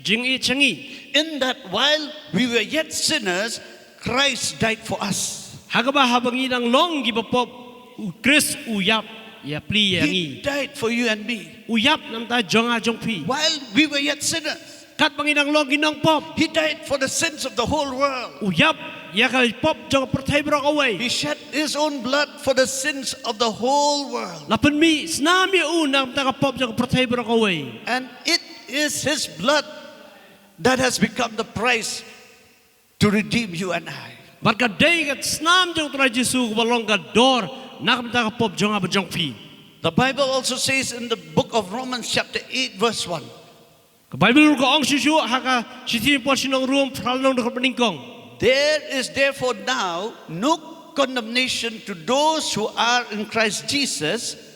jingïeit sha ngi. In that while we were yet sinners, Christ died for us. Ha kaba haba ngi dang long kiba pop, u Khrist u ïap ïa pli ïa ngi. He died for you and me. U ïap namar jong nga jong phi. While we were yet sinners, katba ngi dang long ki nongpop. He died for the sins of the whole world. U ïap ïa ka pop jong ka pyrthei baroh kawei. He shed his own blood for the sins of the whole world. La pynmih snam ïa u namar ka pop jong ka pyrthei baroh kawei. And it is his blood that has become the price to redeem you and I. Bad ka dei ka snam jong u Trai Jisu kaba long ka dor namar ka pop jong nga bad jong phi. The Bible also says in the book of Romans chapter eight verse one. Ka Baibl ka ong shuh shuh ha ka Shithi Paul sha ki nong Rom, phra lynnong dkhot ba nyngkong. There is therefore now no condemnation to those who are in Christ Jesus.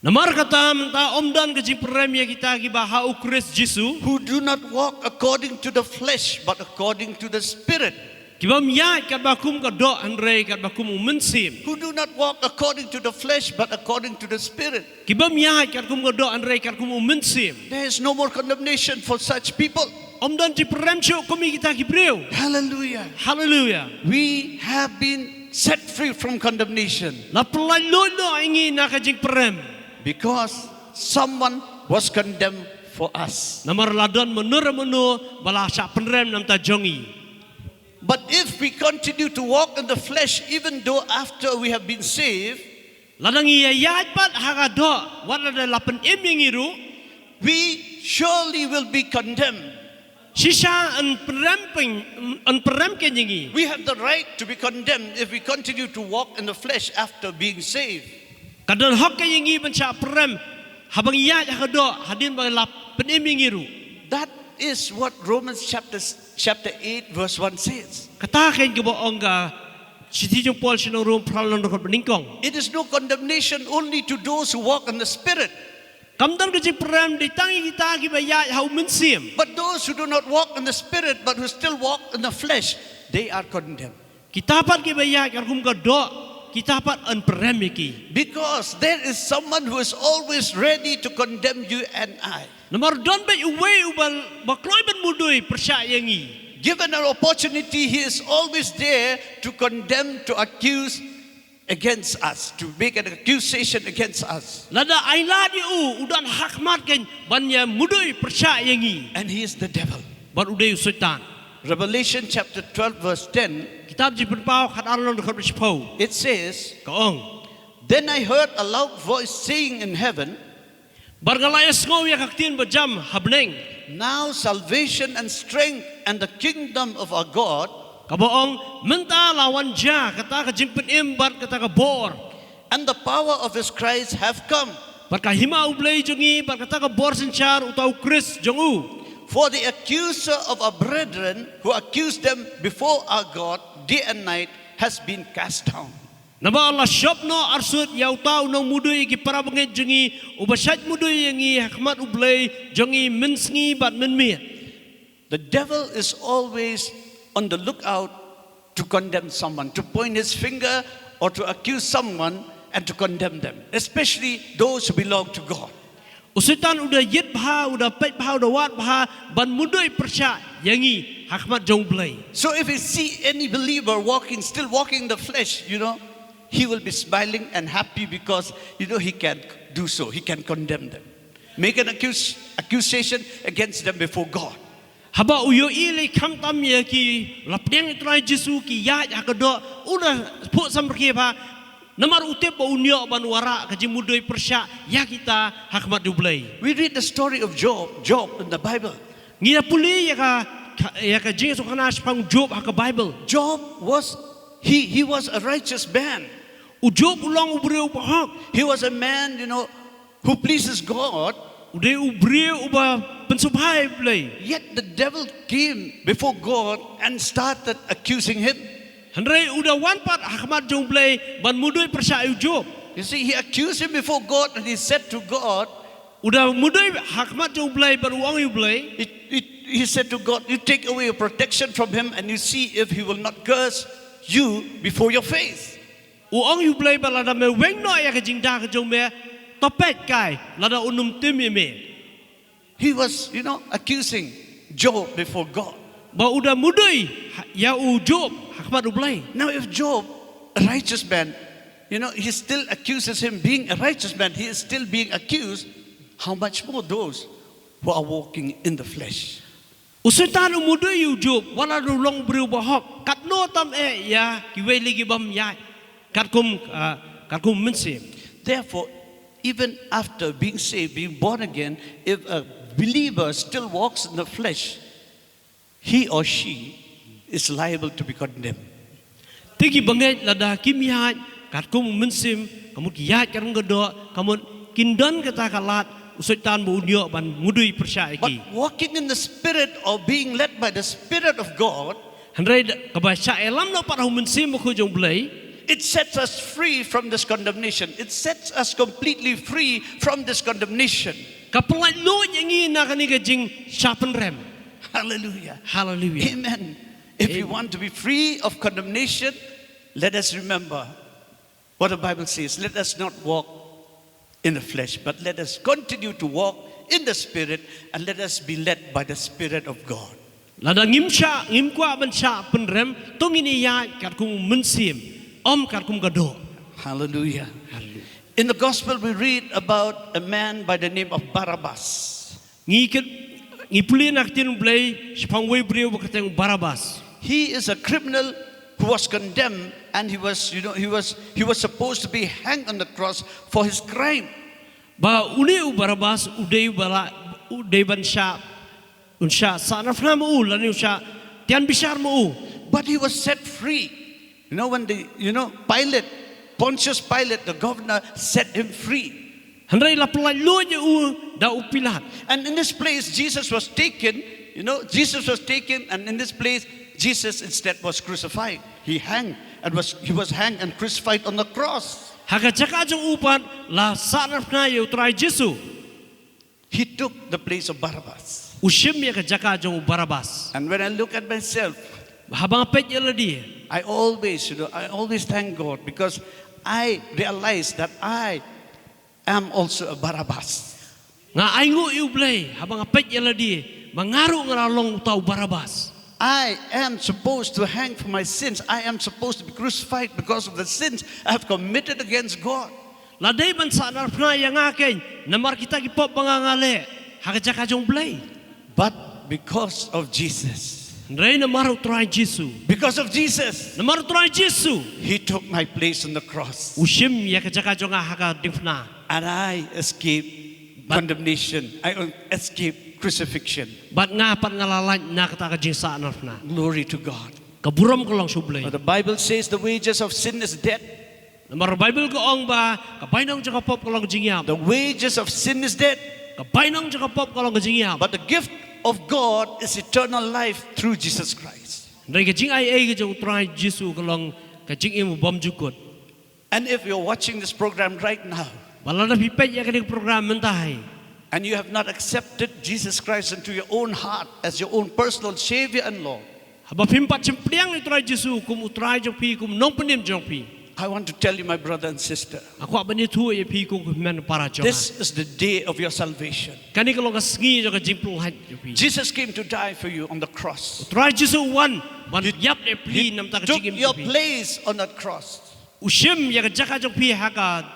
Namar kata mynta ym don ka jingpynrem ïa kita kiba ha u Khrist Jisu. Who do not walk according to the flesh, but according to the Spirit. Kibym ïaid katba kum ka doh hynrei katba kum u mynsiem. Who do not walk according to the flesh, but according to the Spirit. Kibym ïaid katkum ka doh hynrei katkum u mynsiem. There is no more condemnation for such people. Ym don jingpynrem shuh kum ïa kita ki briew. Hallelujah. Hallelujah. We have been set free from condemnation. La pyllait lut noh ïa ngi na ka jingpynrem. Because someone was condemned for us. Namar la don mano re mano ba la shah pynrem namar jong ngi. But if we continue to walk in the flesh, even though after we have been saved, lada ngi ïaid pat ha ka doh, wat lada la pynim ïa ngi ruh, we surely will be condemned. Shisha yn pynrem pyn, yn pynrem kein ïa ngi. We have the right to be condemned if we continue to walk in the flesh after being saved. Ka don hok kein ïa ngi ban shah pynrem haba ngi ïaid ha ka doh hadien ba la pynim ïa ngi ruh. That is what Romans chapter, chapter eight verse one says. Kata kein kaba ong ka Shithi jong Paul sha ki nong Rom, phra lynnong dkhot ba nyngkong. It is no condemnation only to those who walk in the Spirit. Kam don ka jingpynrem dei tang ïa kita kiba ïaid ha u mynsiem. But those who do not walk in the Spirit, but who still walk in the flesh, they are condemned. Kita pat kiba ïaid katkum ka doh, kita pat yn pynrem ïa ki. Because there is someone who is always ready to condemn you and I. Namar don beit uwei uba, ba kloi ban mudui pyrshah ïa ngi. Given an opportunity, he is always there to condemn, to accuse against us, to make an accusation against us. Lada ai lad ïa u, u don ha khmat kein ban ïa mudui pyrshah ïa ngi. And he is the devil. Bad u dei u Soitan. Revelation chapter twelve verse ten. Kitab Jingpynpaw khatar lynnong dkhot ba shiphew. It says, ka ong. Then I heard a loud voice saying in heaven, Bad nga la ïohsngew ïa ka ktien ba jam ha bneng. Now salvation and strength and the kingdom of our God. Kaba ong, mynta la wan jia kata ka jingpynim bad kata ka bor. And the power of his Christ have come. Bad ka hima U Blei jong ngi, bad kata ka bor synshar uta u Khrist jong u. For the accuser of our brethren, who accused them before our God day and night, has been cast down. Namar la shop noh arsut ïa uta u nongmudui ïa ki para bangeit jong ngi, uba shait mudui ïa ngi ha khmat U Blei jong ngi mynsngi bad mynmiet. The devil is always on the lookout to condemn someone, to point his finger or to accuse someone and to condemn them, especially those who belong to God. U Soitan u da ïit bha, u da peit bha, u da wad bha ban mudui pyrshah ïa ngi ha khmat jong U Blei. So if he see any believer walking, still walking in the flesh, you know, he will be smiling and happy because, you know, he can do so. He can condemn them. Make an accuse, accusation against them before God. Haba u ïohi lei khamtam ïa ki la pdiang ïa u Trai Jisu, ki ïaid ha ka doh, u da phuh samrkhie bha. Namar u tip ba un ïoh ban wanrah ka jingmudui pyrshah ïa kita ha khmat U Blei. We read the story of Job, Job in the Bible. Ngi ïa pule ïa ka, ka ïa ka jingsngewkhana shaphang Job ha ka Bible. Job was, he, he was a righteous man. U Job u long u briew bahok. He was a man, you know, who pleases God. U dei u briew uba pynsngewbha ïa U Blei. Yet the devil came before God and started accusing him. Hynrei u da wan pat ha khmat jong U Blei ban mudui pyrshah ïa u Job. You see, he accused him before God and he said to God, U da mudui ha khmat jong U Blei bad u ong ïa U Blei. he, he, he said to God, "You take away your protection from him and you see if he will not curse you before your face." U ong ïa U Blei ba lada me weng noh ïa ka jingda ka jong me, to peit kai lada un ym tim ïa me. He was, you know, accusing Job before God. Ba u da mudui ha, ïa u Job ha khmat U Blei. Now, if Job, a righteous man, you know, he still accuses him being a righteous man, he is still being accused, how much more those who are walking in the flesh? U Soitan u mudui ïa u Job, wat la u long u briew bahok, katno tam eh ïa kiwei lei ki bym ïaid katkum, ah, katkum mynsiem. Therefore, even after being saved, being born again, if a believer still walks in the flesh, he or she is liable to be condemned. Te ki bangeit lada kim ïaid katkum u mynsiem, ka mut ki ïaid katkum ka doh, ka mut kin don kata ka lad u Soitan ba un ïoh ban mudui pyrshah ïa ki. But walking in the Spirit or being led by the Spirit of God, Hynrei da, kaba shah ïalam noh pat ha u Mynsiem Bakhuid jong U Blei, it sets us free from this condemnation. It sets us completely free from this condemnation. Ka pyllait luid ïa ngi na kane ka jingshah pynrem. Hallelujah. Hallelujah. Amen. If we Amen. Want to be free of condemnation, let us remember what the Bible says. Let us not walk in the flesh, but let us continue to walk in the Spirit, and let us be led by the Spirit of God. Lada ngim shah, ngim kwah ban shah pynrem, to ngin ïaid katkum u Mynsiem, ym katkum ka doh. Hallelujah. Hallelujah. In the gospel, we read about a man by the name of Barabbas. Ngi kat, ngi pule na ka ktien U Blei shaphang uwei u briew ba kyrteng u Barabbas. He is a criminal who was condemned, and he was, you know, he was, he was supposed to be hanged on the cross for his crime. Ba une u Barabbas u dei ba la, u dei ban shah, un shah sahnarphna ma u, lane un shah tian bishar ma u. But he was set free. You know, when the, you know, Pilate, Pontius Pilate, the governor, set him free. Hynrei la pyllait luid ïa u da u Pilat. And in this place, Jesus was taken. You know, Jesus was taken, and in this place, Jesus instead was crucified. He hanged and was, he was hanged and crucified on the cross. Ha ka jaka jong u pat la sahnarphna ïa u Trai Jisu. He took the place of Barabbas. U shim ïa ka jaka jong u Barabbas. And when I look at myself, Haba nga peit ïa lade, I always, you know, I always thank God because I realize that I am also a Barabbas. Nga ainguh ïa U Blei haba nga peit ïa lade ba nga ruh nga la long uta u Barabbas. I am supposed to hang for my sins. I am supposed to be crucified because of the sins I have committed against God. La dei ban sahnarphna ïa nga keiñ namar kita ki pop ba nga nga leh ha ka jaka jong U Blei. But because of Jesus, Hynrei namar u Trai Jisu. Because of Jesus, Namar u Trai Jisu. He took my place on the cross. U shim ïa ka jaka jong nga ha ka diengphna. And I escaped condemnation. I escaped crucifixion. Bad nga pat nga la lait na kata ka jingsahnarphna. Glory to God. Ka burom ka long sha U Blei. But the Bible says the wages of sin is death. Namar Baibl ka ong ba ka bainong jong ka pop ka long ka jingïap. The wages of sin is death. Ka bainong jong ka pop ka long ka jingïap. But the gift of God is eternal life through Jesus Christ. Hynrei ka jingaiei ka jong U Trai Jisu ka long ka jingim bymjukut. And if you're watching this program right now, Ba lada phi peit ïa kane ka program mynta hi, and you have not accepted Jesus Christ into your own heart as your own personal Savior and Lord, haba phim pat shym pdiang ïa U Trai Jisu kum U Trai jong phi, kum u nongpynim jong phi, I want to tell you, my brother and sister, nga kwah ban ïathuh ïa phi kum u hynmen para jong nga. This is the day of your salvation. Kane ka long ka sngi jong ka jingpyllait jong phi. Jesus came to die for you on the cross. U Trai Jisu u wan ban ïap ne plie namar ka jingim jong phi. He took your place on that cross. U shim ïa ka jaka jong phi ha ka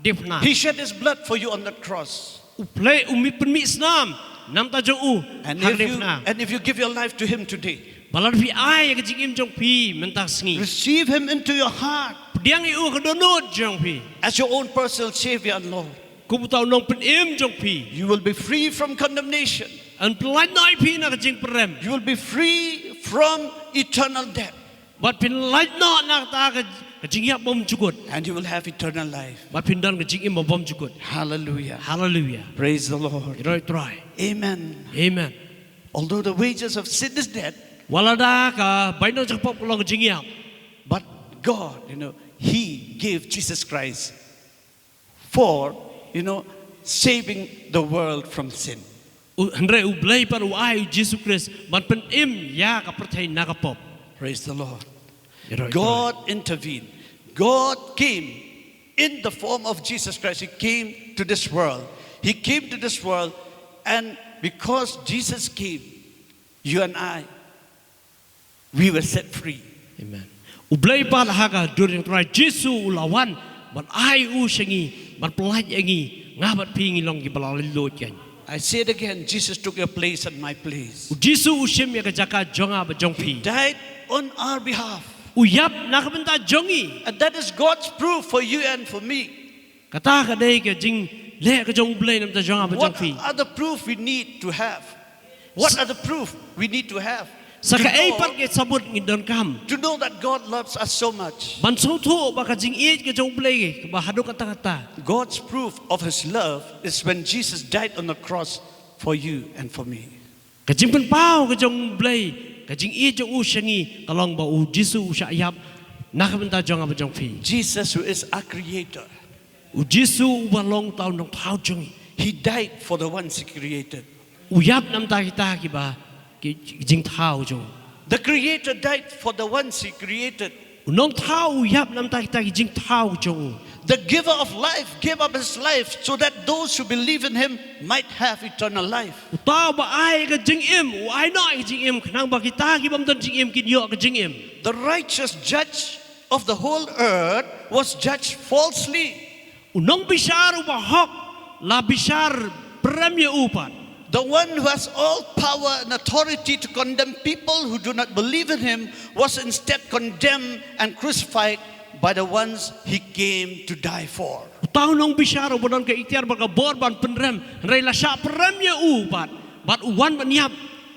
diengphna. He shed his blood for you on that cross. U plie, u mih, pynmih snam namar jong u ha ka diengphna. And if you give your life to him today, ba lada phi ai ïa ka jingim jong phi mynta ka sngi, receive him into your heart, pdiang ïa u ha ka dohnud jong phi as your own personal Savior and Lord, kum uta u nongpynim jong phi, you will be free from condemnation. Yn pyllait noh ïa phi na ka jingpyrem. You will be free from eternal death. Bad phin lait noh na kata ka, ka jingïap bymjukut. And you will have eternal life. Bad phin don ka jingim bymjukut. Hallelujah. Hallelujah. Praise the Lord. Ïaroh ïa U Trai. Amen. Amen. Although the wages of sin is death, wat lada ka bainong jong ka pop ka long ka jingïap, but God, you know, He gave Jesus Christ for, you know, saving the world from sin. U, hynrei U Blei pat u ai U Jisu Khrist ban pynim ïa ka pyrthei na ka pop. Praise the Lord. Ïaroh ïa U Trai. God intervened. God came in the form of Jesus Christ. He came to this world. He came to this world, and because Jesus came, you and I, we were set free. Amen. U Blei pat ha ka dur jong U Trai Jisu u la wan ban ai u sha ngi, ban pyllait ïa ngi, nga bad phi ngi long kiba la laitluid kein. I say it again, Jesus took your place and my place. U Jisu u shim ïa ka jaka jong nga bad jong phi. He died on our behalf. U ïap na ka bynta jong ngi. And that is God's proof for you and for me. Kata ka dei ka jingleh ka jong U Blei na ka bynta jong nga bad jong phi. What are the proof we need to have? What are the proof we need to have? Sa kaei pat ki sabut ngi donkam? To know that God loves us so much. Ban sngewthuh ba ka jingïeit ka jong U Blei kaba haduh katta katta. God's proof of his love is when Jesus died on the cross for you and for me. Ka jingpynpaw ka jong U Blei, ka jingïeit jong u sha ngi, ka long ba U Jisu u shah ïap na ka bynta jong nga bad jong phi. Jesus, who is our creator, U Jisu uba long uta u nongthaw jong ngi, he died for the ones he created. U ïap na ka bynta kita kiba, ki, ki jingthaw jong u. The creator died for the ones he created. U nongthaw u ïap na ka bynta kita ki jingthaw jong u. The giver of life gave up his life so that those who believe in him might have eternal life. Uta uba ai ka jingim, u ai noh ïa ka jingim khnang ba kita kibym don jingim kin ïoh ka jingim. The righteous judge of the whole earth was judged falsely. U nongbishar uba hok la bishar pyrem ïa u pat. The one who has all power and authority to condemn people who do not believe in him was instead condemned and crucified by the ones he came to die for. Uta u nongbishar uba don ka iktiar bad ka bor ban pynrem, hynrei la shah pyrem ïa u pat, bad u wan ban ïap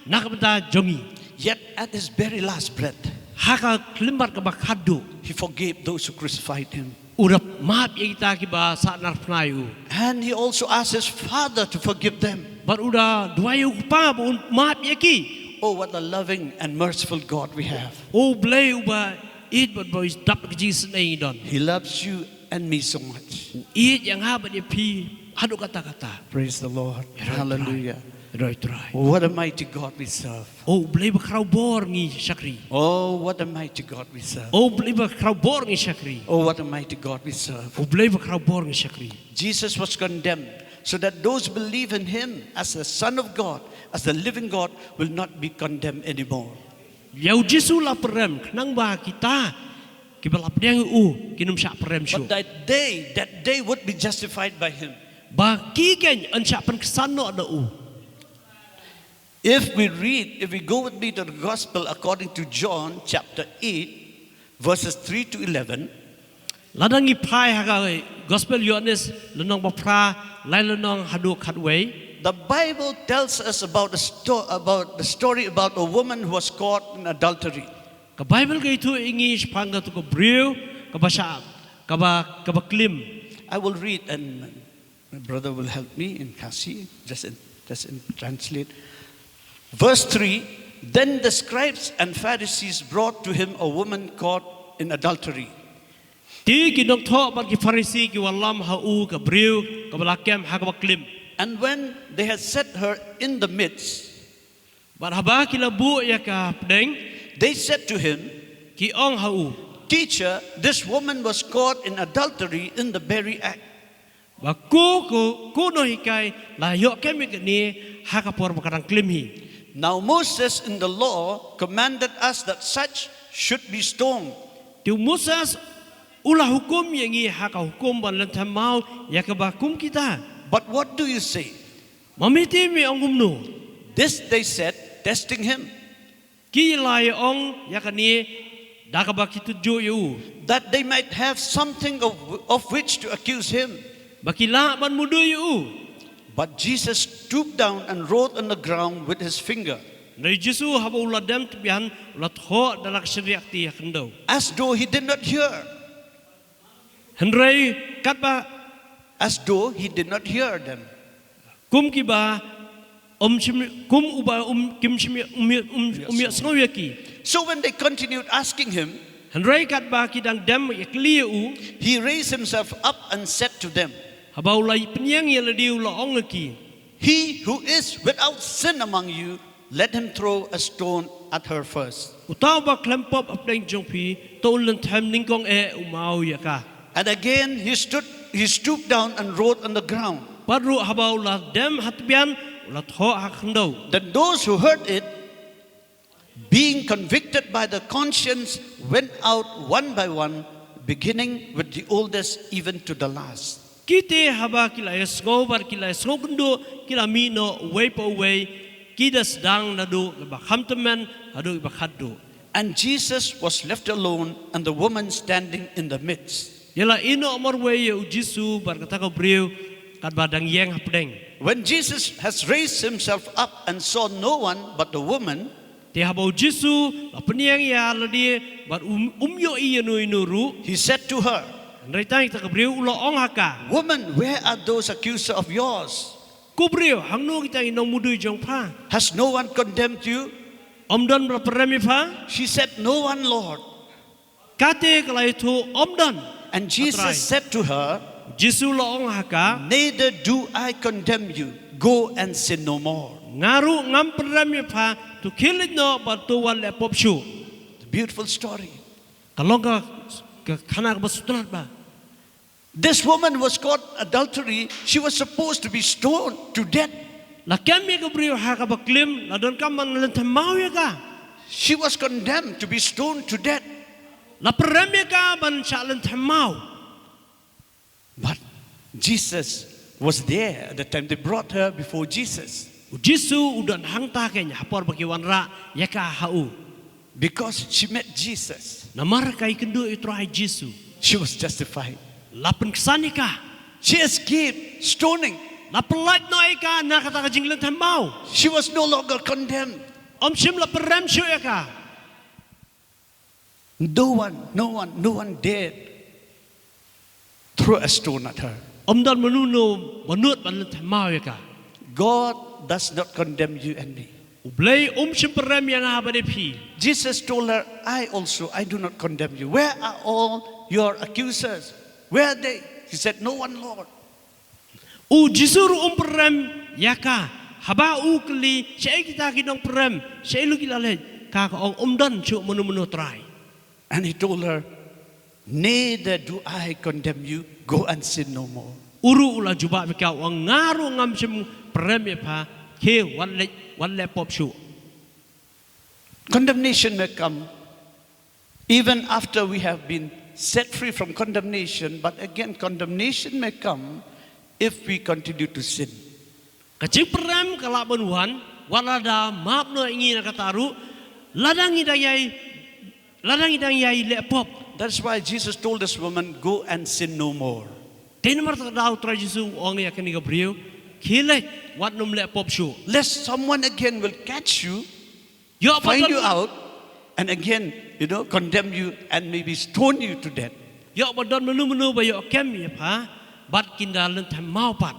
na ka bynta jong ngi. Yet at his very last breath, ha ka khyllipmat kaba khatduh, he forgave those who crucified him. U la map ïa kita kiba sahnarphna ïa u. And he also asked his Father to forgive them. Bad u la duwai ïa u Kpa ba un map ïa ki. Oh, what a loving and merciful God we have. Oh, U Blei uba ïeit bad uba dap ka jingisynei ngi don. He loves you and me so much. U ïeit ïa nga bad ïa phi haduh katta katta. Praise the Lord. Ïaroh ïa U Trai. Hallelujah. Ïaroh ïa U Trai. What a mighty God we serve. Oh, U Blei ba khraw bor ngi shakri. Oh, what a mighty God we serve. Oh, U Blei ba khraw bor ngi shakri. Oh, what a mighty God we serve. Oh, U Blei ba khraw bor ngi shakri. Jesus was condemned so that those believe in him as the Son of God, as the living God, will not be condemned anymore. Ïa U Jisu la pyrem khnang ba kita kiba la pdiang ïa u kin ym shah pyrem shuh. But that they, that they would be justified by him. Ba ki kein yn shah pynksan noh da u. If we read, if we go with me to the gospel according to John chapter eight, verses three to eleven. Lada ngi phai ha ka gospel Ïoannis lynnong ba phra, lai lynnong haduh khatwei. The Bible tells us about the sto-, about the story about a woman who was caught in adultery. Ka Baibl ka ïathuh ïa ngi shaphang katu ka briew kaba shah kaba, kaba klim. I will read and my brother will help me in Khasi, just in, just in translate. Verse three, then the scribes and Pharisees brought to him a woman caught in adultery. Te ki nongthoh bad ki Pharisi ki wallam ha u ka briew kaba la kem ha kaba klim. And when they had set her in the midst, bad haba ki la buh ïa ka pdeng, they said to him, ki ong ha u, "Teacher, this woman was caught in adultery in the very act." Ba ko, ko, ko nonghikai la ïoh kem ïa kane ha ka por ba ka dang klim hi. Now Moses in the law commanded us that such should be stoned. Te u Moses u la hukum ïa ngi ha ka hukum ban lynthem maw ïa kaba kum kita. But what do you say? Ma mete me ong kumno? This they said, testing him. Ki la ïa ong ïa kane da kaba ki tip ju ïa u. That they might have something of, of which to accuse him. Ba ki lah ban mudui ïa u. But Jesus stooped down and wrote on the ground with his finger. Hynrei Jisu haba u la dem tbian u la thoh da la ka shynriah kti ha khyndew. As though he did not hear. Hynrei katba, as though he did not hear them. Kum kiba um shim, kum uba um kim shim, um, um, um ïa sngew ïa ki. So when they continued asking him, hynrei katba ki dang dem ïa kylli ïa u, he raised himself up and said to them, haba u la pynïeng ïa lade u la ong ïa ki, "He who is without sin among you, let him throw a stone at her first." Uta uba khlem pop hapdeng jong phi, to un lynthem nyngkong eh u maw ïa ka. And again he stood, he stooped down and wrote on the ground. Pat ruh haba u la dem ha tbian, u la thoh ha khyndew. Then those who heard it, being convicted by the conscience, went out one by one, beginning with the oldest, even to the last. Kite haba ki la ïa sngew bad ki la ïa sngew kynduh, ki la mih noh uwei pa uwei, ki da sdang naduh kiba kham tymmen haduh kiba khatduh. And Jesus was left alone, and the woman standing in the midst. Ïa la ïehnoh marwei ïa u Jisu bad kata ka briew katba dang ïeng hapdeng. When Jesus has raised himself up and saw no one but the woman, te haba u Jisu la pynïeng ïa lade bad um, um ïohi ïano ïano ruh, he said to her, hynrei tang ïa kata ka briew u la ong ha ka, "Woman, where are those accuser of yours? Ko briew, hangno kita ki nongmudui jong pha? Has no one condemned you?" Ym don ba la pynrem ïa pha? She said, "No one, Lord." Kata ka la ïathuh, "Ym don." And Jesus said to her, Jisu la ong ha ka, "Neither do I condemn you. Go and sin no more." Nga ruh ngam pynrem ïa pha, to khie leit noh bad to wat leh pop shuh. The beautiful story. Ka long ka, ka khana kaba sngewtynnat ba. This woman was caught adultery. She was supposed to be stoned to death. La kem ïa ka briew ha kaba klim, la donkam ban lynthem maw ïa ka. She was condemned to be stoned to death. La pynrem ïa ka ban shah lynthem maw. But Jesus was there at the time they brought her before Jesus. U Jisu u don hangta keiñ ha por ba ki wanrah ïa ka ha u. Because she met Jesus. Namar ka ïakynduh ïa u Trai Jisu. She was justified. La pynksan ïa ka. She escaped stoning. La pyllait noh ïa ka na kata ka jinglynthem maw. She was no longer condemned. Ym shym la pynrem shuh ïa ka. No one, no one, no one dared throw a stone at her. Ym don mano mano ba nud ban lynthem maw ïa ka. God does not condemn you and me. U Blei um shym pynrem ïa nga bad ïa phi. Jesus told her, "I also, I do not condemn you. Where are all your accusers? Where are they?" She said, "No one, Lord." U Jisu ruh um pynrem ïa ka. Haba u kylli, "Shaei kita ki nongpynrem? Shaei ruh ki la leit?" Ka ka ong, "Ym don shuh mano mano, Trai." And he told her, "Neither do I condemn you. Go and sin no more." U ruh u la jubab ïa ka, u ong, "Nga ruh ngam shym pynrem ïa pha, khie wat leh, wat leh pop shuh." Condemnation may come even after we have been set free from condemnation, but again, condemnation may come if we continue to sin. Ka jingpynrem ka lah ban wan, wat lada map noh ïa ngi na kata ruh, lada ngi dang ïai, lada ngi dang ïai leh pop. That's why Jesus told this woman, "Go and sin no more." Te namar kata u Trai Jisu u ong ïa kane ka briew, "Khie leit, wat nym leh pop shuh." Lest someone again will catch you, ïoh ba find you out, and again, you know, condemn you and maybe stone you to death. Ïoh ba don mano mano ba ïoh kem ïa pha, bad kin da lynthem maw pat.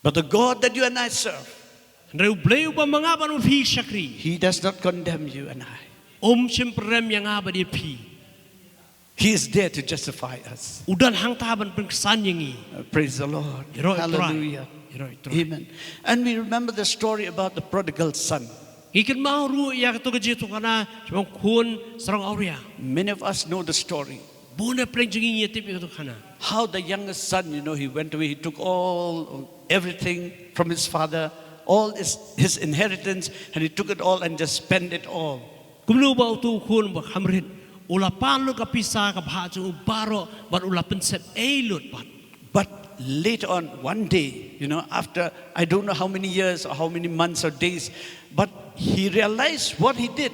But the God that you and I serve, Hynrei U Blei uba ma nga bad ma phi shakri, He does not condemn you and I. Um shym pynrem ïa nga bad ïa phi. He is there to justify us. U don hangta ban pynksan ïa ngi. Uh, praise the Lord. Ïaroh ïa U Trai. Hallelujah. Ïaroh ïa U Trai. Amen. And we remember the story about the prodigal son. Ngi kynmaw ruh ïa kato ka jingïathuhkhana jong u khun sarong awria. Many of us know the story. Bun na pdeng jong ngi ngi ïatip ïa kato ka khana. How the youngest son, you know, he went away, he took all, everything from his father, all his, his inheritance, and he took it all and just spent it all. Kumno ba uto u khun ba kham rit u la pan lut ka pisa ka bhah jong u baroh bad u la pynsep ei lut pat. But later on, one day, you know, after I don't know how many years or how many months or days, but he realized what he did.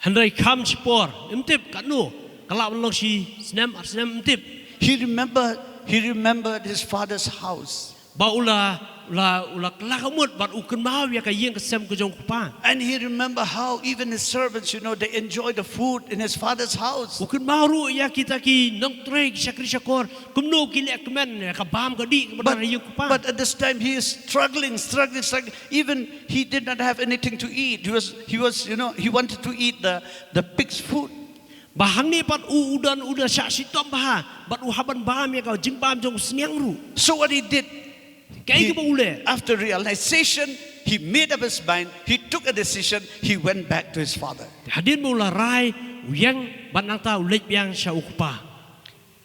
Hynrei kham shipor, ym tip katno, ka lah ban long shi snem, ar snem, ym tip. He remembered, he remembered his father's house. Ba u la, u la, u la kylla ka mut bad u kynmaw ïa ka ïing ka sem ka jong u kpa. And he remembered how even his servants, you know, they enjoy the food in his father's house. U kynmaw ruh ïa kita ki nongtrei, ki shakri shakor, kumno ki leh kmen ïa ka bam ka dih kaba don ha ïing u kpa. But at this time he is struggling, struggling, struggling. Even he did not have anything to eat. He was, he was, you know, he wanted to eat the, the pig's food. Ba hangne pat u, u don u da shah shitom bha, bad u hap ban bam ïa ka jingbam jong u sniang ruh. So what he did, kaei kaba u leh? After realization, he made up his mind, he took a decision, he went back to his father. Hadien ba u la rai, u ïeng, bad nangta u leit biang sha u kpa.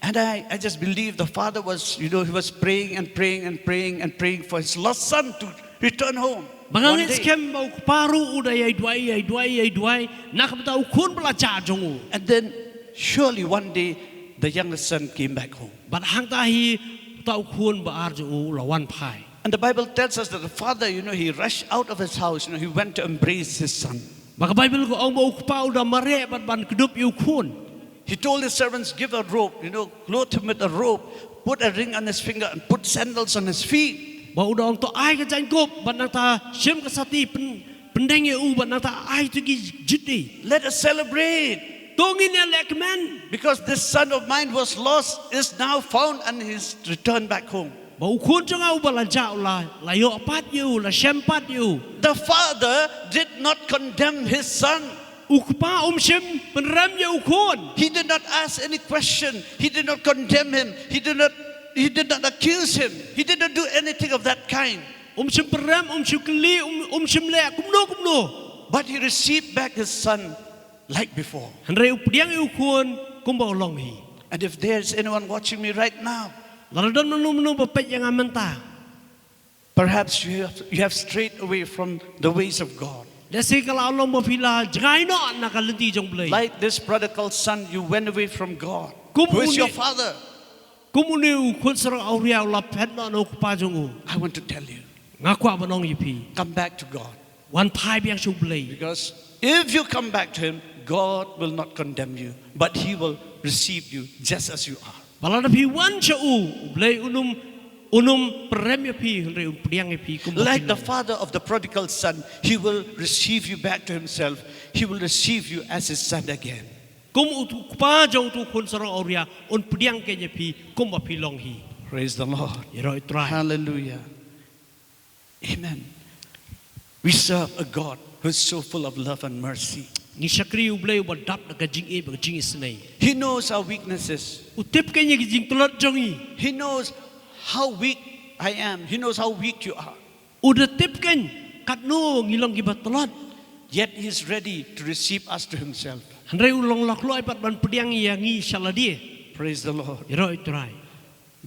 And I, I just believe the father was, you know, he was praying and praying and praying and praying for his lost son to return home. Ba nga ngeit skhem ba u kpa ruh u da ïai duwai, ïai duwai, ïai duwai na ka bynta u khun ba la jah jong u. And then surely one day the youngest son came back home. Bad hangta hi uta u khun ba ar jong u u la wan phai. And the Bible tells us that the father, you know, he rushed out of his house, you know, he went to embrace his son. Ba ka Baibl ka ong ba u kpa u da mareh bad ban kdup ïa u khun. He told his servants, "Give a rope, you know, clothe him with a rope, put a ring on his finger and put sandals on his feet." Ba u da ong to ai ka jaiñkup bad nangta shim ka sati pyn-, pyndeng ïa u bad nangta ai to ki juti. Let us celebrate. To ngin ïa leh kmen. Because this son of mine was lost, is now found and he's returned back home. Ba u khun jong nga uba la jah u la, la ïoh pat ïa u, la shem pat ïa u. The father did not condemn his son. U kpa um shym pynrem ïa u khun. He did not ask any question. He did not condemn him. He did not, he did not accuse him. He did not do anything of that kind. Um shym pynrem, um shym kylli, um, um shym leh kumno kumno. But he received back his son like before. Hynrei u pdiang ïa u khun kumba u long hi. And if there's anyone watching me right now, lada don mano mano ba peit ïa nga mynta, perhaps you have, you have strayed away from the ways of God. Lehse ka la long ba phi la jngai noh na ka lynti jong U Blei. Like this prodigal son, you went away from God. Who is your father? Kum une u khun sarong awria u la phet noh na u kpa jong u. I want to tell you. Nga kwah ban ong ïa phi. Come back to God. Wan phai biang sha U Blei. Because if you come back to him, God will not condemn you, but he will receive you just as you are. Ba lada phi wan sha u, U Blei un ym, un ym pynrem ïa phi, hynrei un pdiang ïa phi kumba phi long. Like the father of the prodigal son, he will receive you back to himself. He will receive you as his son again. Kum u kpa jong uto u khun sarong awria, un pdiang keiñ ïa phi kumba phi long hi. Praise the Lord. Ïaroh ïa U Trai. Hallelujah. Amen. We serve a God who is so full of love and mercy. Ngi shakri U Blei uba dap da ka jingïeit bad ka jingisynei. He knows our weaknesses. U tip keiñ ïa ki jingtlot jong ngi. He knows how weak I am. He knows how weak you are. U da tip keiñ katno ngi long kiba tlot. Yet he is ready to receive us to himself. Hynrei u long lok loi pat ban pdiang ïa ngi sha lade. Praise the Lord. Ïaroh ïa U Trai.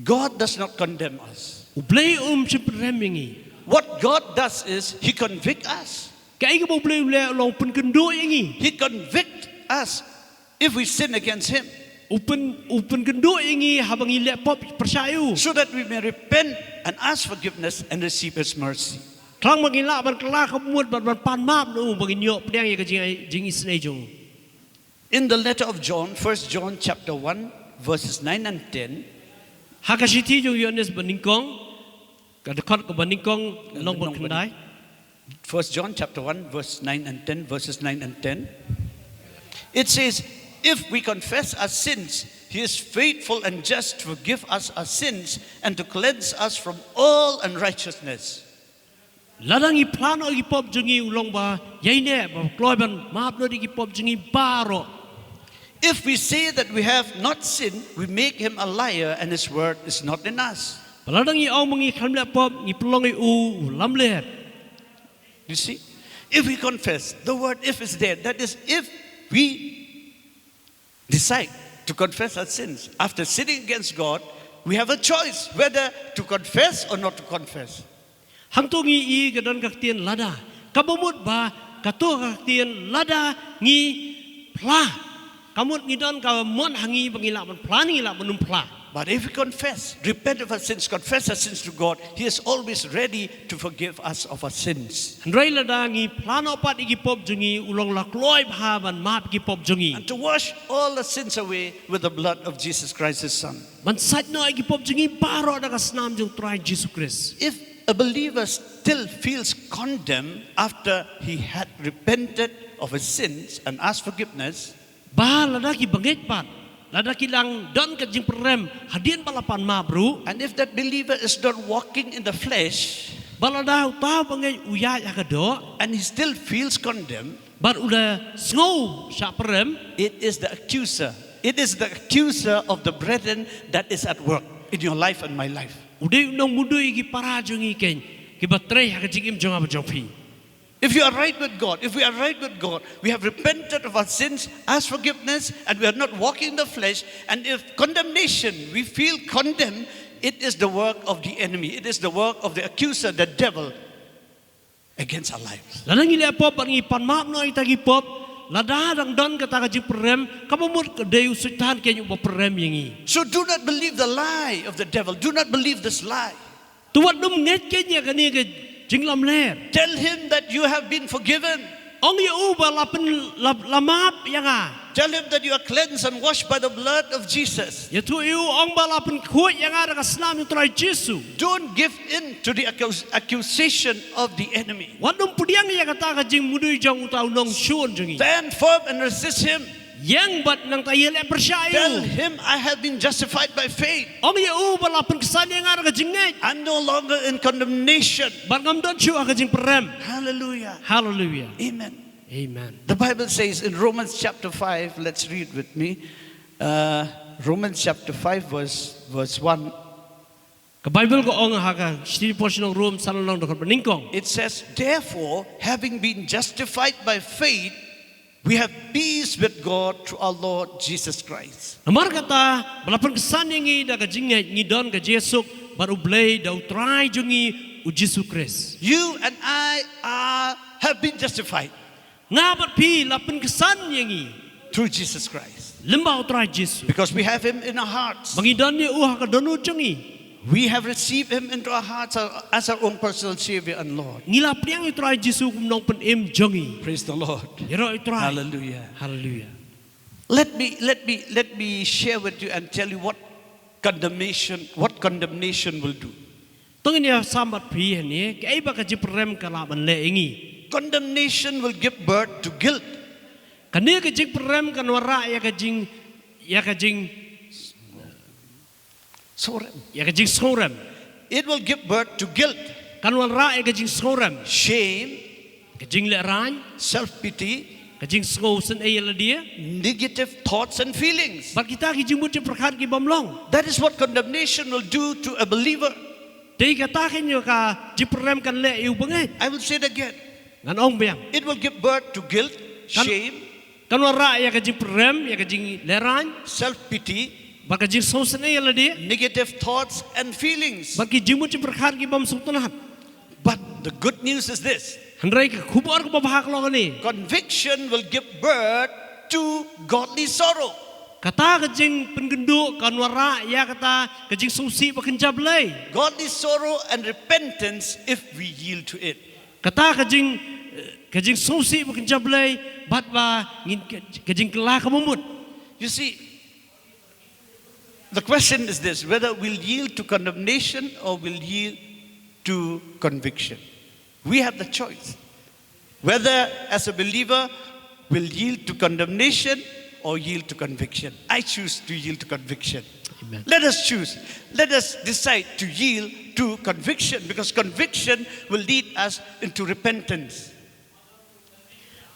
God does not condemn us. U Blei um shym pynrem ïa ngi. What God does is he convict us. Kaei kaba U Blei u leh u long pynkynduh ïa ngi. He convict us if we sin against him. U pyn, u pynkynduh ïa ngi haba ngi leh pop pyrshah ïa u. So that we may repent and ask forgiveness and receive his mercy. Khnang ba ngin lah ban kylla ka mut bad ban pan map na u ba ngin ïoh pdiang ïa ka jing, jingisynei jong u. In the letter of John, First John chapter one, verses nine and ten. Ha ka shithi jong u Ïoannis banyngkong, ka dkhot kaba nyngkong, lynnong ba khyndai. First John chapter one, verse nine and ten, verses nine and ten. It says, "If we confess our sins, He is faithful and just to forgive us our sins and to cleanse us from all unrighteousness. Lada ngi phla noh ïa ki pop jong ngi, u long ba ïaineh, ba kloi ban map noh ïa ki pop jong ngi baroh. If we say that we have not sinned, we make him a liar and his word is not in us. Ba lada ngi ong ba ngi khlem leh pop, ngi pynlong ïa u u lamler. You see? If we confess, the word if is there. That is, if we decide to confess our sins after sinning against God, we have a choice whether to confess or not to confess. Hangto ngi i ka don ka ktien lada. Kaba mut ba kato ka ktien lada ngi phla. Ka mut ngi don ka mon ha ngi ba ngi lah ban phla ne ngi lah ban ym phla. But if we confess, repent of our sins, confess our sins to God, He is always ready to forgive us of our sins. Hynrei lada ngi phla noh pat ïa ki pop jong ngi, u long la kloi bha ban map ïa ki pop jong ngi. And to wash all the sins away with the blood of Jesus Christ, His Son. Ban sait noh ïa ki pop jong ngi baroh da ka snam jong u Trai Jisu Khrist. If a believer still feels condemned after he had repented of his sins and asked forgiveness, ba lada ki bangeit pat, lada ki dang don ka jingpyrem hadien ba la pan map ruh, and if that believer is not walking in the flesh, ba lada uta u bangeit u ïaid ha ka doh, and he still feels condemned, bad u da sngew shah pyrem, it is the accuser. It is the accuser of the brethren that is at work in your life and my life. U dei u nongmudui ïa ki para jong ngi keiñ, kiba trei ha ka jingim jong nga bad jong phi. If you are right with God, if we are right with God, we have repented of our sins, asked forgiveness, and we are not walking in the flesh, and if condemnation, we feel condemned, it is the work of the enemy. It is the work of the accuser, the devil, against our lives. Lada ngi leh pop bad ngi pan map noh ïa kita ki pop, lada dang don kata ka jingpyrem, kaba mut ka dei u Soitan keiñ uba pyrem ïa ngi. So do not believe the lie of the devil. Do not believe this lie. To wat nym ngeit keiñ ïa kane ka jinglamler. Tell him that you have been forgiven. Ong ïa u ba la pyn, la, la map ïa nga. Tell him that you are cleansed and washed by the blood of Jesus. Ïathuh ïa u, ong ba la pynkhuid ïa nga da ka snam u Trai Jisu. Don't give in to the accus-, accusation of the enemy. Wat nym pdiang ïa kata ka jingmudui jong uta u nongshun jong ngi. Stand firm and resist him. Ïeng bad nangta ïaleh pyrshah ïa u. Tell him, "I have been justified by faith. Ong ïa u ba la pynksan ïa nga da ka jingngeit. I'm no longer in condemnation." Bad ngam don shuh ha ka jingpyrem. Hallelujah. Hallelujah. Amen. Amen. The Bible says in Romans chapter five, let's read with me. Uh, Romans chapter five, verse, verse one. Ka Baibl ka ong ha ka shithi por sha ki nong Rom, san lynnong, dkhot ba nyngkong. It says, "Therefore, having been justified by faith, we have peace with God through our Lord Jesus Christ." Namar kata, ba la pynksan ïa ngi da ka jingngeit, ngi don ka jingsuk bad U Blei da U Trai jong ngi, U Jisu Khrist. You and I are, have been justified. Nga bad phi la pynksan ïa ngi. Through Jesus Christ. Lyngba U Trai Jisu. Because we have him in our hearts. Ba ngi don ïa u ha ka dohnud jong ngi. We have received him into our hearts as, as our own personal Savior and Lord. Ngi la pdiang ïa U Trai Jisu kum u nongpynim jong ngi. Praise the Lord. Ïaroh ïa U Trai. Hallelujah. Hallelujah. Let me, let me, let me share with you and tell you what condemnation, what condemnation will do. To ngin ïa sam bad phi hangne, kaei ba ka jingpyrem ka lah ban leh ïa ngi. Condemnation will give birth to guilt. Kane ka jingpyrem kan wanrah ïa ka jing, ïa ka jing, Sngewrem. Ïa ka jingsngewrem. It will give birth to guilt. Kan wanrah ïa ka jingsngewrem. Shame. Ka jinglehraiñ. Self-pity. Ka jingsngewsynei ïa lade. Negative thoughts and feelings. Bad kita ki jingmut jingpyrkhat ki bym long. That is what condemnation will do to a believer. Te kata keiñ ka jingpyrem kan leh ïa u bangeit. I will say it again. Ngan ong biang. It will give birth to guilt, kan, shame, kan wanrah ïa ka jingpyrem, ïa ka jinglehraiñ, self-pity, bad ka jingsngewsynei ïa lade, negative thoughts and feelings. Bad ki jingmut jingpyrkhat ki bym sngewtynnat. But the good news is this. Hynrei ka khubor kaba bha ka long kane. Conviction will give birth to godly sorrow. Kata ka jingpynkynduh kan wanrah ïa kata ka jingsngewsih ba kynja Blei. Godly sorrow and repentance if we yield to it. Kata ka jing, ka jingsngewsih ba kynja Blei, bad ba ngin ka, ka jingkylla kaba mut. You see, the question is this, whether we'll yield to condemnation or we'll yield to conviction. We have the choice. Whether as a believer we'll yield to condemnation or yield to conviction? I choose to yield to conviction. Amen. Let us choose. Let us decide to yield to conviction, because conviction will lead us into repentance.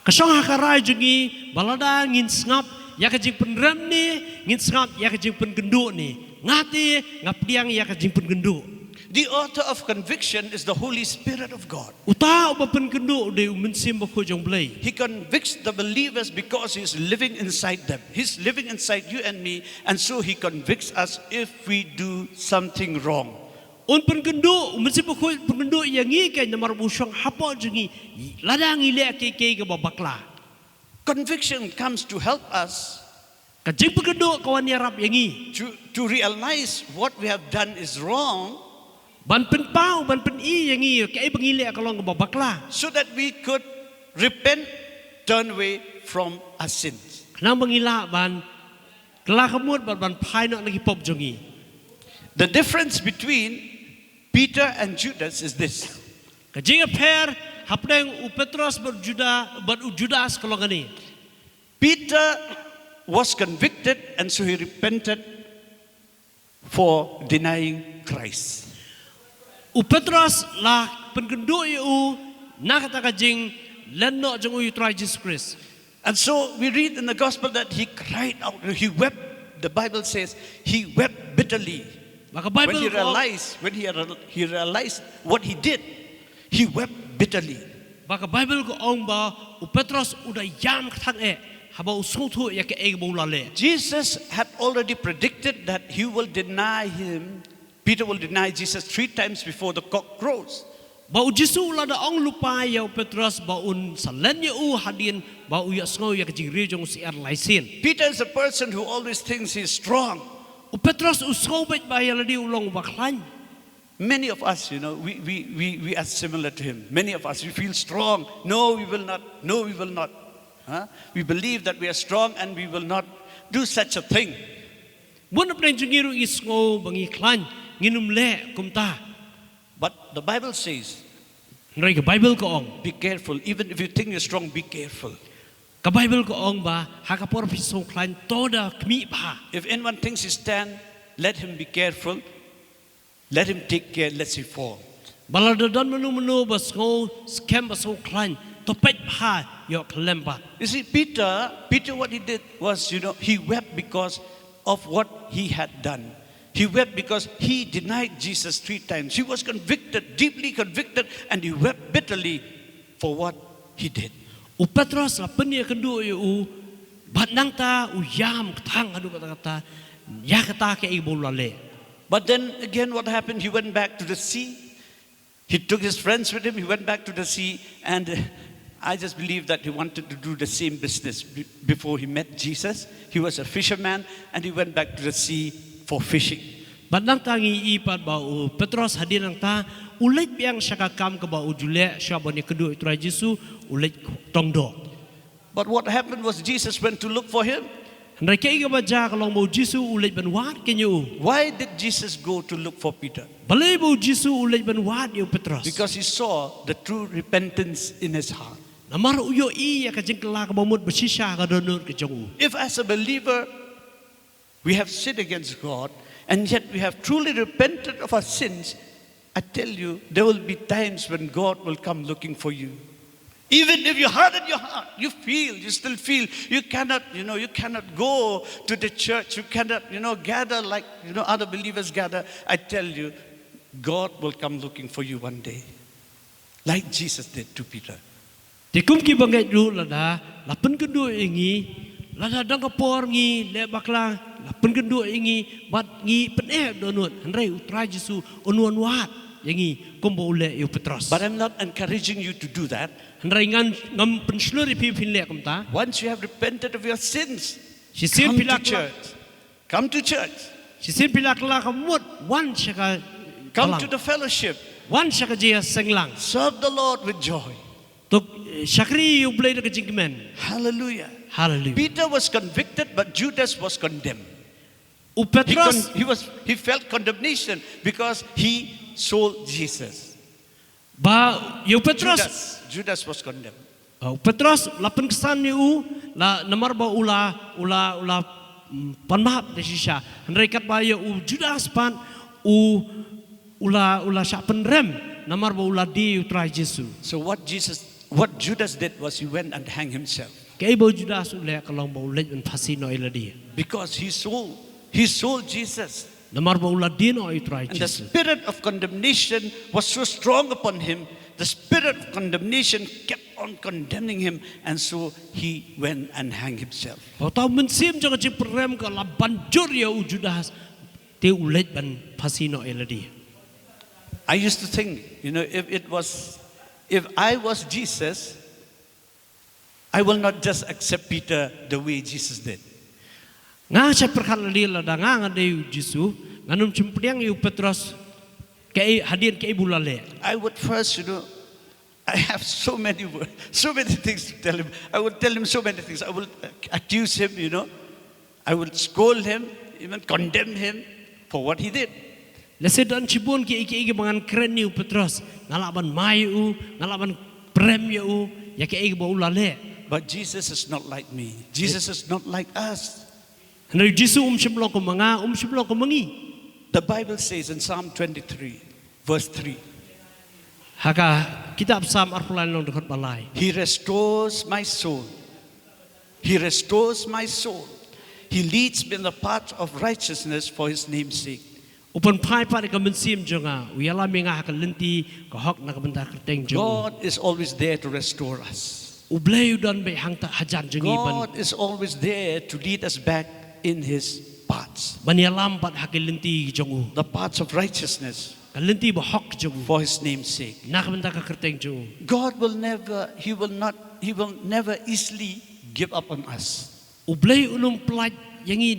Ka shong ha ka rai jong ngi ba lada ngin sngap ïa ka jingpynrem ne ngin sngap ïa ka jingpynkynduh ne, nga te nga pdiang ïa ka jingpynkynduh. The author of conviction is the Holy Spirit of God. Uta uba pynkynduh u dei u Mynsiem Bakhuid jong Blei. He convicts the believers because He is living inside them. He's living inside you and me, and so He convicts us if we do something wrong. Un pynkynduh, u Mynsiem Bakhuid pynkynduh ïa ngi keiñ namar ba u shong hapoh jong ngi lada ngi leh kiei kiei kaba bakla. Conviction comes to help us Ka jingpynkynduh ka wan ïarap ïa ngi. to, to realize what we have done is wrong, Ban pynpaw, ban pyni ïa ngi kaei ba ngi leh ka long kaba bakla. so that we could repent, turn away from our sins. Khnang ba ngi lah ban kylla ka mut bad ban phai noh na ki pop jong ngi. The difference between Peter and Judas is this. Ka jingïapher hapdeng u Petros bad Juda, bad u Judas ka long kane. Peter was convicted, and so he repented for denying Christ. U Petros la pynkynduh ïa u na kata ka jinglen noh jong u ïa u Trai Jisu Khrist. And so we read in the gospel that he cried out, he wept. The Bible says he wept bitterly. Ba ka When Bible he ka ong, realized, when he, real- he realized what he did, he wept bitterly. ba ka Bible ka ong ba u Petros u da ïam kthang eh haba u sngewthuh ïa kaei ba u la leh. Jesus had already predicted that he will deny him, Peter will deny Jesus three times before the cock crows. Ba u Jisu u la da ong lypa ïa u Petros ba un sa len ïa u hadien ba u ïohsngew ïa ka jingriewjong u syiar lai sien. Peter is a person who always thinks he's strong. U Petros u sngew beit ba ïa lade u long uba khlaiñ. Many of us, you know, we, we, we, we are similar to him. Many of us, we feel strong. No, we will not. No, we will not. Huh? We believe that we are strong and we will not do such a thing. Bun hapdeng jong ngi ruh ngi sngew ba ngi khlaiñ, ngin ym leh kumta. But the Bible says, Hynrei ka Bible ka ong, be careful. Even if you think you're strong, be careful. Ka Bible ka ong ba ha ka por phi sngew khlaiñ to da khmih bha. If anyone thinks he stand, let him be careful. Let him take care lest he fall. Ba lada don mano mano ba sngew skhem ba sngew khlaiñ, to peit bha, ïoh khlem bha. You see, Peter, Peter, what he did was, you know, he wept because of what he had done. He wept because he denied Jesus three times. He was convicted, deeply convicted, and he wept bitterly for what he did. U Petros la pynïakynduh ïa u, bad nangta u ïam kthang haduh katta katta ïa kata kaei ba u la leh. But then again, what happened? He went back to the sea. He took his friends with him. He went back to the sea, and uh, I just believe that he wanted to do the same business be- before he met Jesus. He was a fisherman, and he went back to the sea for fishing. Bad nangta ngi i pat ba u Petros hadien nangta u leit biang sha ka kam kaba u ju leh sha ban ïakynduh ïa u Trai Jisu, u leit tong doh. But what happened was Jesus went to look for him. Hynrei kaei kaba jia ka long ba u Jisu u leit ban wad keiñ ïa u. Why did Jesus go to look for Peter? Balei ba u Jisu u leit ban wad ïa u Petros? Because he saw the true repentance in his heart. Namar u ïohi ïa ka jingkylla kaba mut ba shisha ha ka dohnud ka jong u. If, as a believer, we have sinned against God, and yet we have truly repented of our sins, I tell you, there will be times when God will come looking for you. Even if you harden your heart, you feel, you still feel, you cannot, you know, you cannot go to the church, you cannot, you know, gather like, you know, other believers gather. I tell you, God will come looking for you one day, like Jesus did to Peter. Te kum ki bangeit ruh lada la pynkynduh ïa ngi, lada don ka por ngi leh bakla, la pynkynduh ïa ngi bad ngi pyneh dohnud, hynrei u Trai Jisu un wan wad ïa ngi kumba u leh ïa u Petros. But I'm not encouraging you to do that. Hynrei ngan, ngam pynshlur ïa phi phin leh kumta. Once you have repented of your sins, Shisien come phi la to church. Come to church. Shisien phi la kylla ka mut, wan sha ka Come balang. To the fellowship. Wan sha ka jingïaseng lang. Serve the Lord with joy. To, eh, shakri ïa u Blei da ka jingkmen. Hallelujah. Hallelujah. Peter was convicted, but Judas was condemned. U He, Petros, con- he was he felt condemnation because he sold Jesus. ba ïa u Petros, Judas, Judas was condemned. uh, u Petros la pynksan ïa u La namar ba u la, u la, u la, mm, pan map da shisha. Hynrei katba ïa u Judas pat u, u la, u la shah pynrem. Namar ba u la die ïa u Trai Jisu. So what Jesus, what Judas did was he went and hanged himself. Kaei ba u Judas u leh ka long ba u leit ban phasi noh ïa lade. Because he sold, he sold Jesus. Namar ba u la die noh ïa u Trai Jisu. And the spirit of condemnation was so strong upon him. The spirit of condemnation kept on condemning him, and so he went and hanged himself. Ba uta u mynsiem jong ka jingpynrem ka la ban jur ïa u Judas, te u leit ban phasi noh ïa lade. I used to think, you know, if it was, if I was Jesus, I will not just accept Peter the way Jesus did. Nga shah pyrkhat lade, lada nga nga dei u Jisu, ngan ym shym pdiang ïa u Petros kaei, hadien kaei ba u la leh. I would first, you know, I have so many words, so many things to tell him. I would tell him so many things. I will accuse him, you know. I will scold him, even condemn him for what he did. Lehse don shibun kiei kiei kiba ngan kren ïa u Petros, nga lah ban mai ïa u, nga lah ban pynrem ïa u ïa kaei ba u la leh. But Jesus is not like me. Jesus is not like us. Hynrei u Jisu um shym long kum ma nga, um shym long kum ma ngi. The Bible says in Psalm twenty-three, verse three, ha ka kitab Psalm arphew lai, lynnong dkhot ba lai, "He restores my soul. He restores my soul. He leads me in the path of righteousness for his name's sake." U pynphai pat ïa ka mynsiem jong nga, u ïalam ïa nga ha ka lynti ka hok na ka bynta ka kyrteng jong u. God is always there to restore us. U Blei u don beit hangta hajan jong ngi ban, God is always there to lead us back in his paths, ban ïalam pat ha ka lynti jong u, the paths of righteousness, ka lynti ba hok jong u, for his name's sake. Na ka bynta ka kyrteng jong u. God will never, he will not, he will never easily give up on us. U Blei un ym pyllait ïa ngi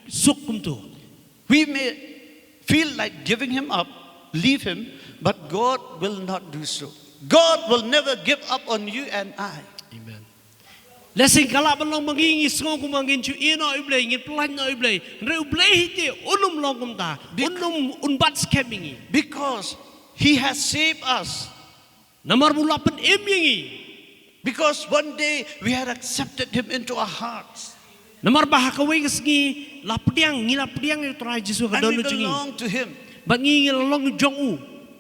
suk kumto. We may feel like giving him up, leave him, but God will not do so. God will never give up on you and I. Amen. Lehse ka lah ban long ba ngi ngi sngew kumba ngin shu ïeh noh ïa u Blei, ngin pyllait noh ïa u Blei. Hynrei u Blei hi te un ym long kumta. Bec- Un ym, un bat skhem ïa ngi. Because he has saved us. Namar ba u la pynim ïa ngi. Because one day we had accepted him into our hearts. Namar ba ha kawei ka sngi la pdiang, ngi la pdiang ïa u Trai Jisu ha ka dohnud jong ngi. And we belong to him. Bad ngi ngi la long jong u.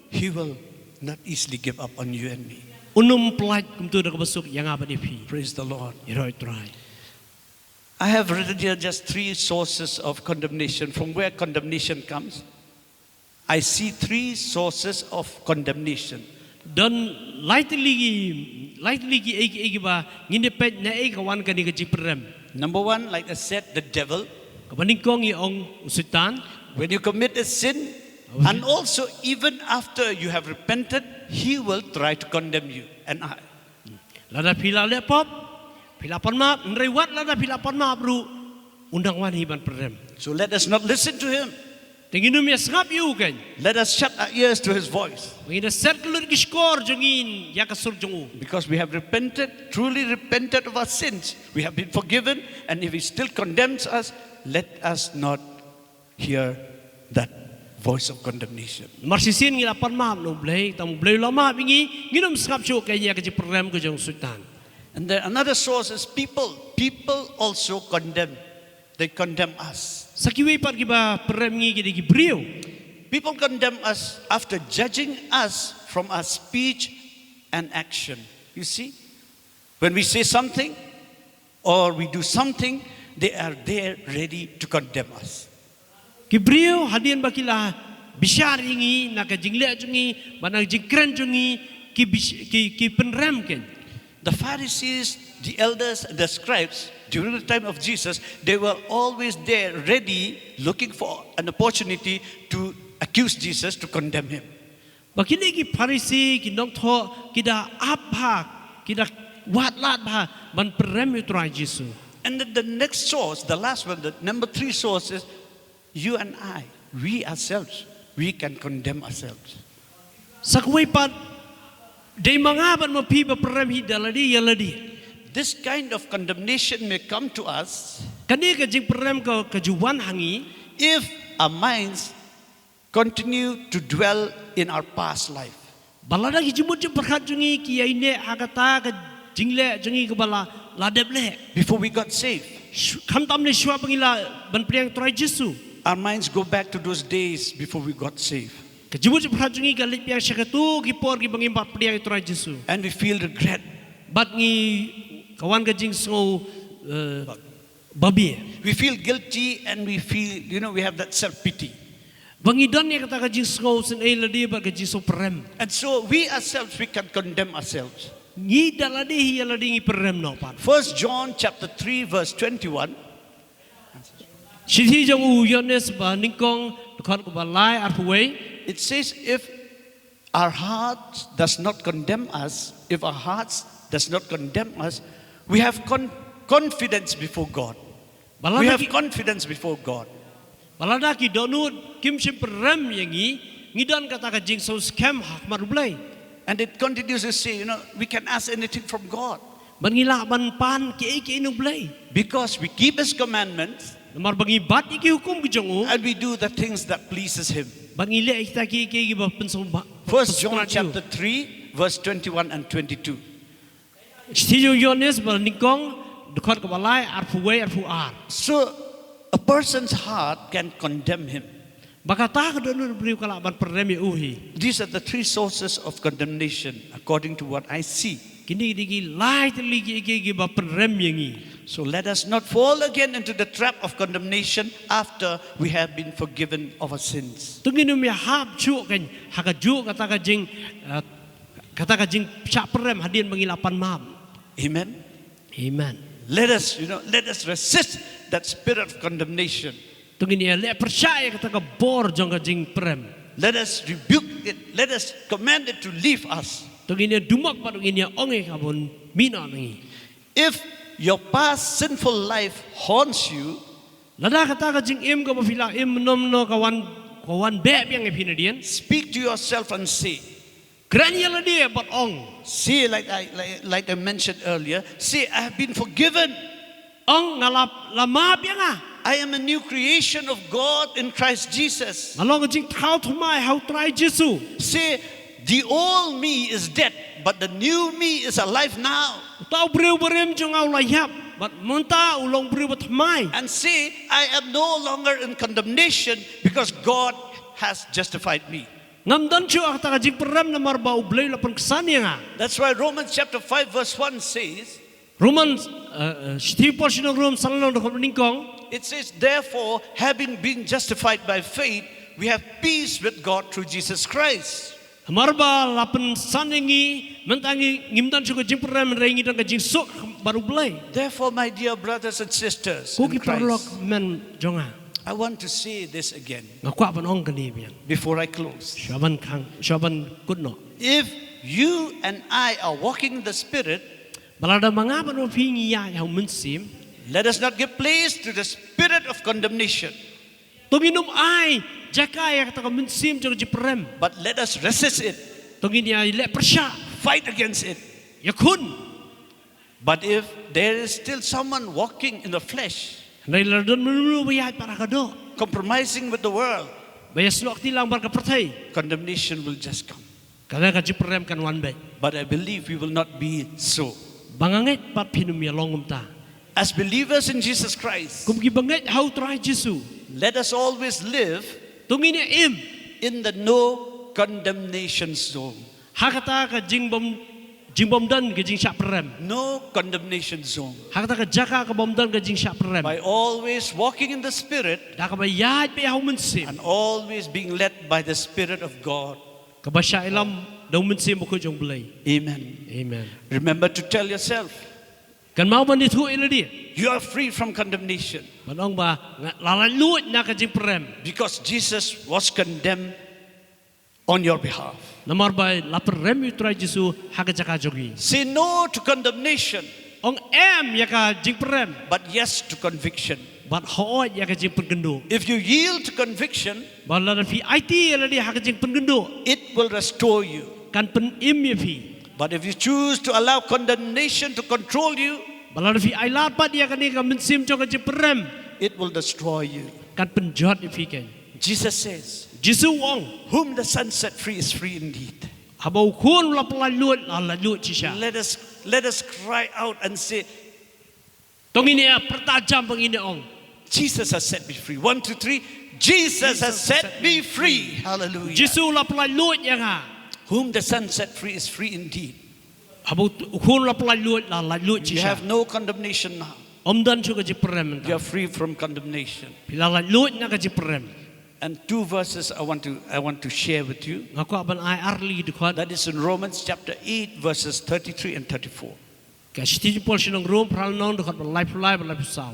He will not easily give up on you and me. Un ym pyllait kumto da kaba suk ïa nga bad ïa phi. Praise the Lord. Ïaroh ïa u Trai. I have written here just three sources of condemnation, from where condemnation comes. I see three sources of condemnation. Don lai tylli ki, lai tylli kiei kiei kiba ngin ïa peit naei ka wan kane ka jingpynrem. Number one, like I said, the devil. Kaba nyngkong ngi ong u Soitan. When you commit a sin, and also even after you have repented, he will try to condemn you and I. Lada phi la leh pop, phi la pan map, hynrei wat lada phi la pan map ruh, un dang wan hi ban pynrem. So let us not listen to him. Te ngin ym ïa sngap ïa u kein. Let us shut our ears to his voice. Ngin ïa set ka lut ki shkor jong ngi ïa ka sur jong u. Because we have repented, truly repented of our sins. We have been forgiven, and if he still condemns us, let us not hear that voice of condemnation. Mar shisien ngi la pan map na u Blei, tang u Blei u la map ïa ngi, ngin ym sngap shuh kein ïa ka jingpynrem ka jong u Soitan. And then another source is people. People also condemn. They condemn us. Sa kiwei pat kiba pynrem ngi ki dei ki briew. People condemn us after judging us from our speech and action. You see, when we say something or we do something, they are there ready to condemn us. Ki briew hadien ba ki la bishar ïa ngi na ka jingleh jong ngi, ba na ka jingkren jong ngi, ki bish-, ki, ki pynrem kein. The Pharisees, the elders, and the scribes, during the time of Jesus, they were always there ready, looking for an opportunity to accuse Jesus, to condemn him. Ba kine ki Pharisi, ki nongthoh, ki da ap bha, ki da wad lad bha ban pynrem ïa u Trai Jisu. And then the next source, the last one, the number three source is you and I, we ourselves, we can condemn ourselves. Sa kawei pat, dei ma nga bad ma phi ba pynrem hi da lade ïa lade. This kind of condemnation may come to us. Kane ka jingpynrem ka, ka ju wan ha ngi. If our minds continue to dwell in our past life. Ba lada ki jingmut jingpyrkhat jong ngi ki ïaineh ha kata ka jingleh jong ngi kaba la la dep leh. Before we got saved, Khamtam ne shuwa ba ngi la ban pdiang Trai Jisu. Our minds go back to those days before we got saved. Ka jingmut jingpyrkhat jong ngi ka leit biang sha kato ki por kiba ngim pat pdiang Trai Jisu. And we feel regret. Bad ngi ka wan ka jingsngew uh, babe. We feel guilty and we feel, you know, we have that self pity. Ba ngi don ïa kata ka jingsngew sngewsih lade bad ka jingsngew pyrem. And so we ourselves, we can condemn ourselves. Ngi da lade hi ïa lade ngi pyrem noh pat. First John chapter three, verse twenty-one. Shithi jong u Ïoannis ba nyngkong dkhot kaba lai arphew wei. It says, if our hearts does not condemn us, if our hearts does not condemn us, we have con- confidence before God. Ba We lada have ki, confidence before God. ba lada ki dohnud kim shym pyrem ïa ngi, ngi don kata ka jingsngewskhem ha khmat u Blei. And it continues to say, you know, we can ask anything from God. Bad ngi lah ban pan kiei kiei na u Blei. Because we keep his commandments Namar ba ngi bat ïa ki hukum ki jong u. And we do the things that pleases him. Bad ngi leh kita kiei kiei kiba pynsngewbha. First John chapter three, verse twenty-one and twenty-two. Shithi jong u Ïoannis ba nyngkong dkhot kaba lai arphew wei arphew ar. So a person's heart can condemn him. Ba kata ka dohnud briew ka lah ban pyrem ïa u hi. These are the three sources of condemnation, according to what I see. Kine ki dei ki lai tylli kiei kiei kiba pyrem ïa ngi. So let us not fall again into the trap of condemnation after we have been forgiven of our sins. To ngin ym ïahap shuh kein ha kajuh kata ka jing, uh, kata ka jingshah pyrem hadien ba ngi la pan map. Amen. Amen. Let us, you know, let us resist that spirit of condemnation. To ngin ïaleh pyrshah ïa kata ka bor jong ka jingpyrem. Let us rebuke it. Let us command it to leave us. To ngin ïadumok bad to ngin ïaong ïa ka ban mih noh na ngi. If your past sinful life haunts you, lada kata ka jingim kaba phi la im mynno mynno ka wan, ka wan beh biang ïa phi nadien. Speak to yourself and say, Kren ïa lade bad ong. Say, like I, like, like I mentioned earlier, say, I have been forgiven. Ong nga la, la map ïa nga. I am a new creation of God in Christ Jesus. Nga long ka jingthaw thymmai ha u Trai Jisu. Say, the old me is dead, but the new me is alive now. Uta u briew barim jong nga u la ïap, bad mynta u long briew bathymmai. And say, I am no longer in condemnation because God has justified me. Ngam don shuh ha kata ka jingpyrem namar ba u Blei u la pynksan ïa nga. That's why Romans chapter five verse one says, Romans, uh, uh, shithi Paul sha ki nong Rom san lynnong dkhot nyngkong. It says, therefore, having been justified by faith, we have peace with God through Jesus Christ. Namar ba la pynsan ïa ngi, mynta ngi ngim don shuh ka jingpyrem, hynrei ngi don ka jingsuk bad u Blei. Therefore, my dear brothers and sisters Ko in ki paralok Christ, men jong nga. I want to say this again Nga kwah ban ong kane biang. Before I close. Shuwa ban khang, shuwa ban kut noh. If you and I are walking in the Spirit, Ba lada ma nga bad ma phi ngi ïaid ha u mynsiem. Let us not give place to the spirit of condemnation. To ngin ym ai jaka ïa kata ka mynsiem jong ka jingpyrem. But let us resist it. To ngin ïaleh pyrshah. Fight against it. Ïakhun. But if there is still someone walking in the flesh, Hynrei lada don mano mano ba ïaid pat ha ka doh. Compromising with the world, Ba ïasnoh kti lang bad ka pyrthei. Condemnation will just come. Kane ka jingpyrem kan wan beit. But I believe we will not be so. Ba nga ngeit pat phin ym ïalong kumta. As believers in Jesus Christ, Kum ki bangeit ha u Trai Jisu. Let us always live To ngin ïa im. In the no condemnation zone. Ha kata ka jingbym, jingbym don ka jingshah pyrem. No condemnation zone. Ha kata ka jaka kabym don ka jingshah pyrem. By always walking in the Spirit. Da kaba ïaid beit ha u Mynsiem. And always being led by the Spirit of God. Kaba shah ïalam da u Mynsiem Bakhuid jong u Blei. Amen. Amen. Remember to tell yourself. Kynmaw ban ïathuh ïa lade. You are free from condemnation. Ban ong ba nga la laitluid na ka jingpyrem. Because Jesus was condemned on your behalf. Namar ba la pyrem ïa u Trai Jisu ha ka jaka jong ngi. Say no to condemnation. Ong em ïa ka jingpyrem. But yes to conviction. Bad hooid ïa ka jingpynkynduh. If you yield to conviction, Ba lada phi aiti ïa lade ha ka jingpynkynduh. It will restore you. Kan pynim ïa phi. But if you choose to allow condemnation to control you, Ba lada phi ailad pat ïa kane ka mynsiem jong ka jingpyrem. It will destroy you. Kan pynjot ïa phi kein. Jesus says, Jisu u ong. Whom the Son set free is free indeed. Haba u Khun u la pyllaitluid, la laitluid shisha. Let us, let us cry out and say, To ngin ïa pyrta jam ba ngin ïa ong, Jesus has set me free. One, two, three. Jesus has set me free. Hallelujah. Jisu u la pyllait luid ïa nga. Whom the Son set free is free indeed. Haba u Khun u la pyllait luid, la lait luid shisha. You have no condemnation now. Ym don shuh ka jingpyrem mynta. You are free from condemnation. Phi la lait luid na ka jingpyrem. And two verses I want to, I want to share with you. Nga kwah ban ai ar tylli ki dkhot. That is in Romans chapter eight, verses thirty-three and thirty-four. Ka shithi jong u Paul sha ki nong Rom, phra lynnong, dkhot ba laiphew lai bad laiphew saw.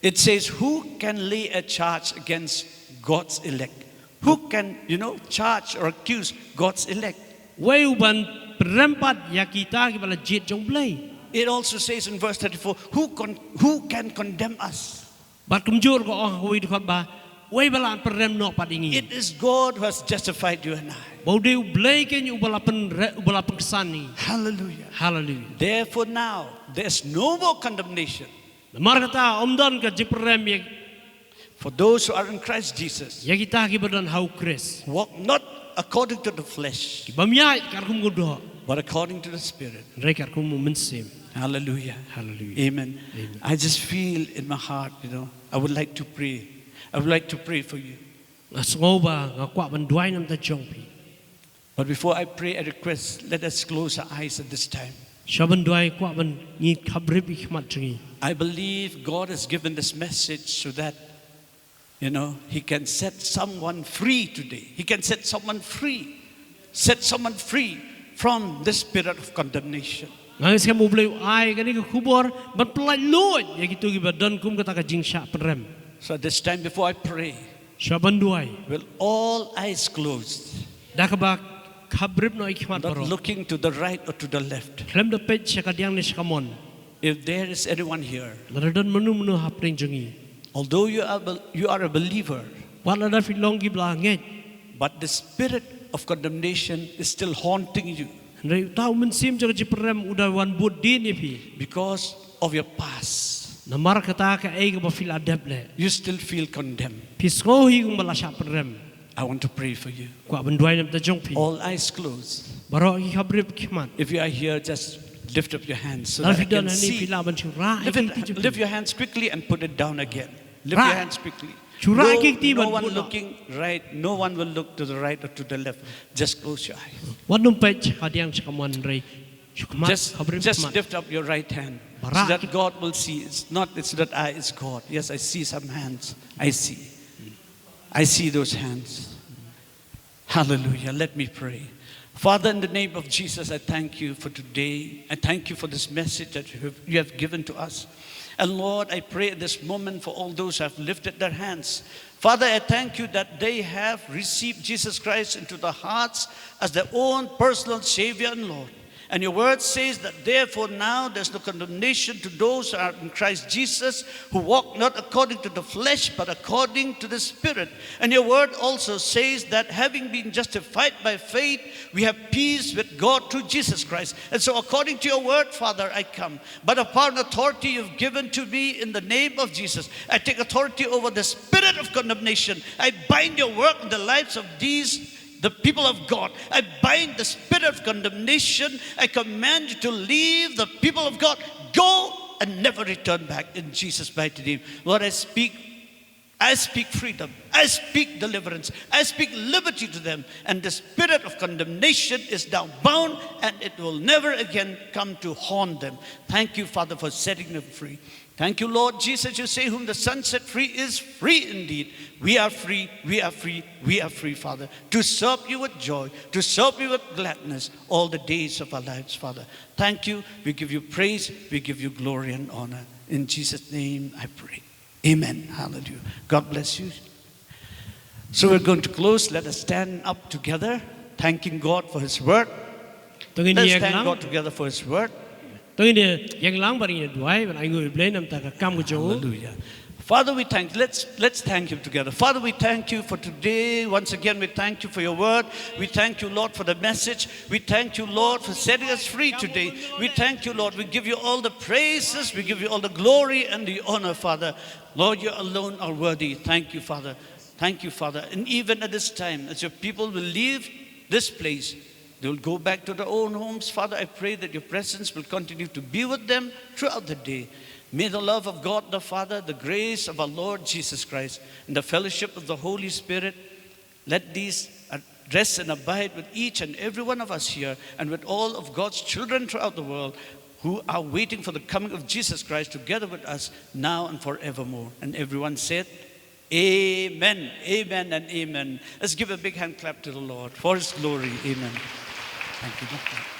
It says, "Who can lay a charge against God's elect? Who can, you know, charge or accuse God's elect?" Uei u ban pyrem pat ïa kita kiba la jied jong U Blei? It also says in verse thirty-four, "Who con-, who can condemn us?" Bad kumjuh ka ong ha kawei ka dkhot ba, uei ba lah ban pyrem noh pat ïa ngi? It is God who has justified you and I. Ba u dei U Blei keiñ uba la pynre-, uba la pynksan ïa ngi. Hallelujah. Hallelujah. Therefore now, there's no more condemnation. Namar kata, ym don ka jingpyrem ïa, for those who are in Christ Jesus, ïa kita kiba don ha U Khrist, walk not according to the flesh, ki bym ïaid katkum ka doh, but according to the Spirit, hynrei katkum U Mynsiem. Hallelujah. Hallelujah. Amen. Amen. I just feel in my heart, you know, I would like to pray. I would like to pray for you. Nga sngew ba nga kwah ban duwai na bynta jong phi. But before I pray, I request, let us close our eyes at this time. Sha ban duwai, kwah ban ngin khapbrip ïa ki khmat jong ngi. I believe God has given this message so that, you know, He can set someone free today. He can set someone free. Set someone free from the spirit of condemnation. Nga ngeit skhem U Blei u ai kane ka khubor ban pyllait luid ïa kito kiba don kum kata ka jingshah pynrem. So this time, before I pray, sha ban duwai, with all eyes closed, da kaba khapbrip noh ïa ki khmat baroh, not looking to the right or to the left, khlem da peit sha kadiang ne sha kamon. If there is anyone here, lada don mano mano hapdeng jong ngi, although you are bel-, you are a believer, wat lada phi long kiba la ngeit, but the spirit of condemnation is still haunting you, hynrei uta u mynsiem jong ka jingpyrem u da wan bud dien ïa phi because of your past. Namar kata kaei kaba phi la dep leh, you still feel condemned. Phi sngew hi kumba la shah pynrem. I want to pray for you. Kwah ban duwai na bynta jong phi. All eyes closed. Baroh ki khapbrip ki khmat. If you are here, just lift up your hands so that I can see. Lada phi don hangne, phi lah ban shynrah ïa ki kti jong phi. Lift it, lift your hands quickly and put it down again. Lift your hands quickly. Shynrah ïa ki kti bad bud noh. No, no one looking right, no one will look to the right or to the left. Just close your eyes. Wat nym peit sha kadiang sha kamon, hynrei shu khmat, khapbrip khmat. Just, just lift up your right hand so that God will see. It's not, it's not I, it's God. Yes, I see some hands. I see. I see those hands. Hallelujah. Let me pray. Father, in the name of Jesus, I thank you for today. I thank you for this message that you have, you have given to us. And Lord, I pray at this moment for all those who have lifted their hands. Father, I thank you that they have received Jesus Christ into their hearts as their own personal Savior and Lord. And your word says that therefore now there's no condemnation to those who are in Christ Jesus, who walk not according to the flesh, but according to the Spirit. And your word also says that having been justified by faith, we have peace with God through Jesus Christ. And so according to your word, Father, I come. By the power and authority you've given to me in the name of Jesus, I take authority over the spirit of condemnation. I bind your work in the lives of these the people of God. I bind the spirit of condemnation. I command you to leave the people of God. Go and never return back in Jesus' mighty name. Lord, I speak, I speak freedom. I speak deliverance. I speak liberty to them. And the spirit of condemnation is now bound and it will never again come to haunt them. Thank you, Father, for setting them free. Thank you, Lord Jesus. You say, "Whom the Son set free is free indeed." We are free, we are free, we are free, Father, to serve you with joy, to serve you with gladness all the days of our lives, Father. Thank you. We give you praise, we give you glory and honor. In Jesus' name I pray. Amen. Hallelujah. God bless you. So we're going to close. Let us stand up together, thanking God for His word. Let's thank God together for His word. To ngin ïeng lang bad ngin duwai, bad ainguh ïa U Blei namar ka kam ka jong u. Hallelujah. Father, we thank, let's, let's thank Him together. Father, we thank you for today. Once again, we thank you for your word. We thank you, Lord, for the message. We thank you, Lord, for setting us free today. We thank you, Lord. We give you all the praises. We give you all the glory and the honor, Father. Lord, you alone are worthy. Thank you, Father. Thank you, Father. And even at this time, as your people will leave this place, they will go back to their own homes. Father, I pray that your presence will continue to be with them throughout the day. May the love of God the Father, the grace of our Lord Jesus Christ, and the fellowship of the Holy Spirit, let these uh, rest and abide with each and every one of us here and with all of God's children throughout the world who are waiting for the coming of Jesus Christ together with us now and forevermore. And everyone said, Amen, amen, and amen. Let's give a big hand clap to the Lord for his glory. Amen. Thank you.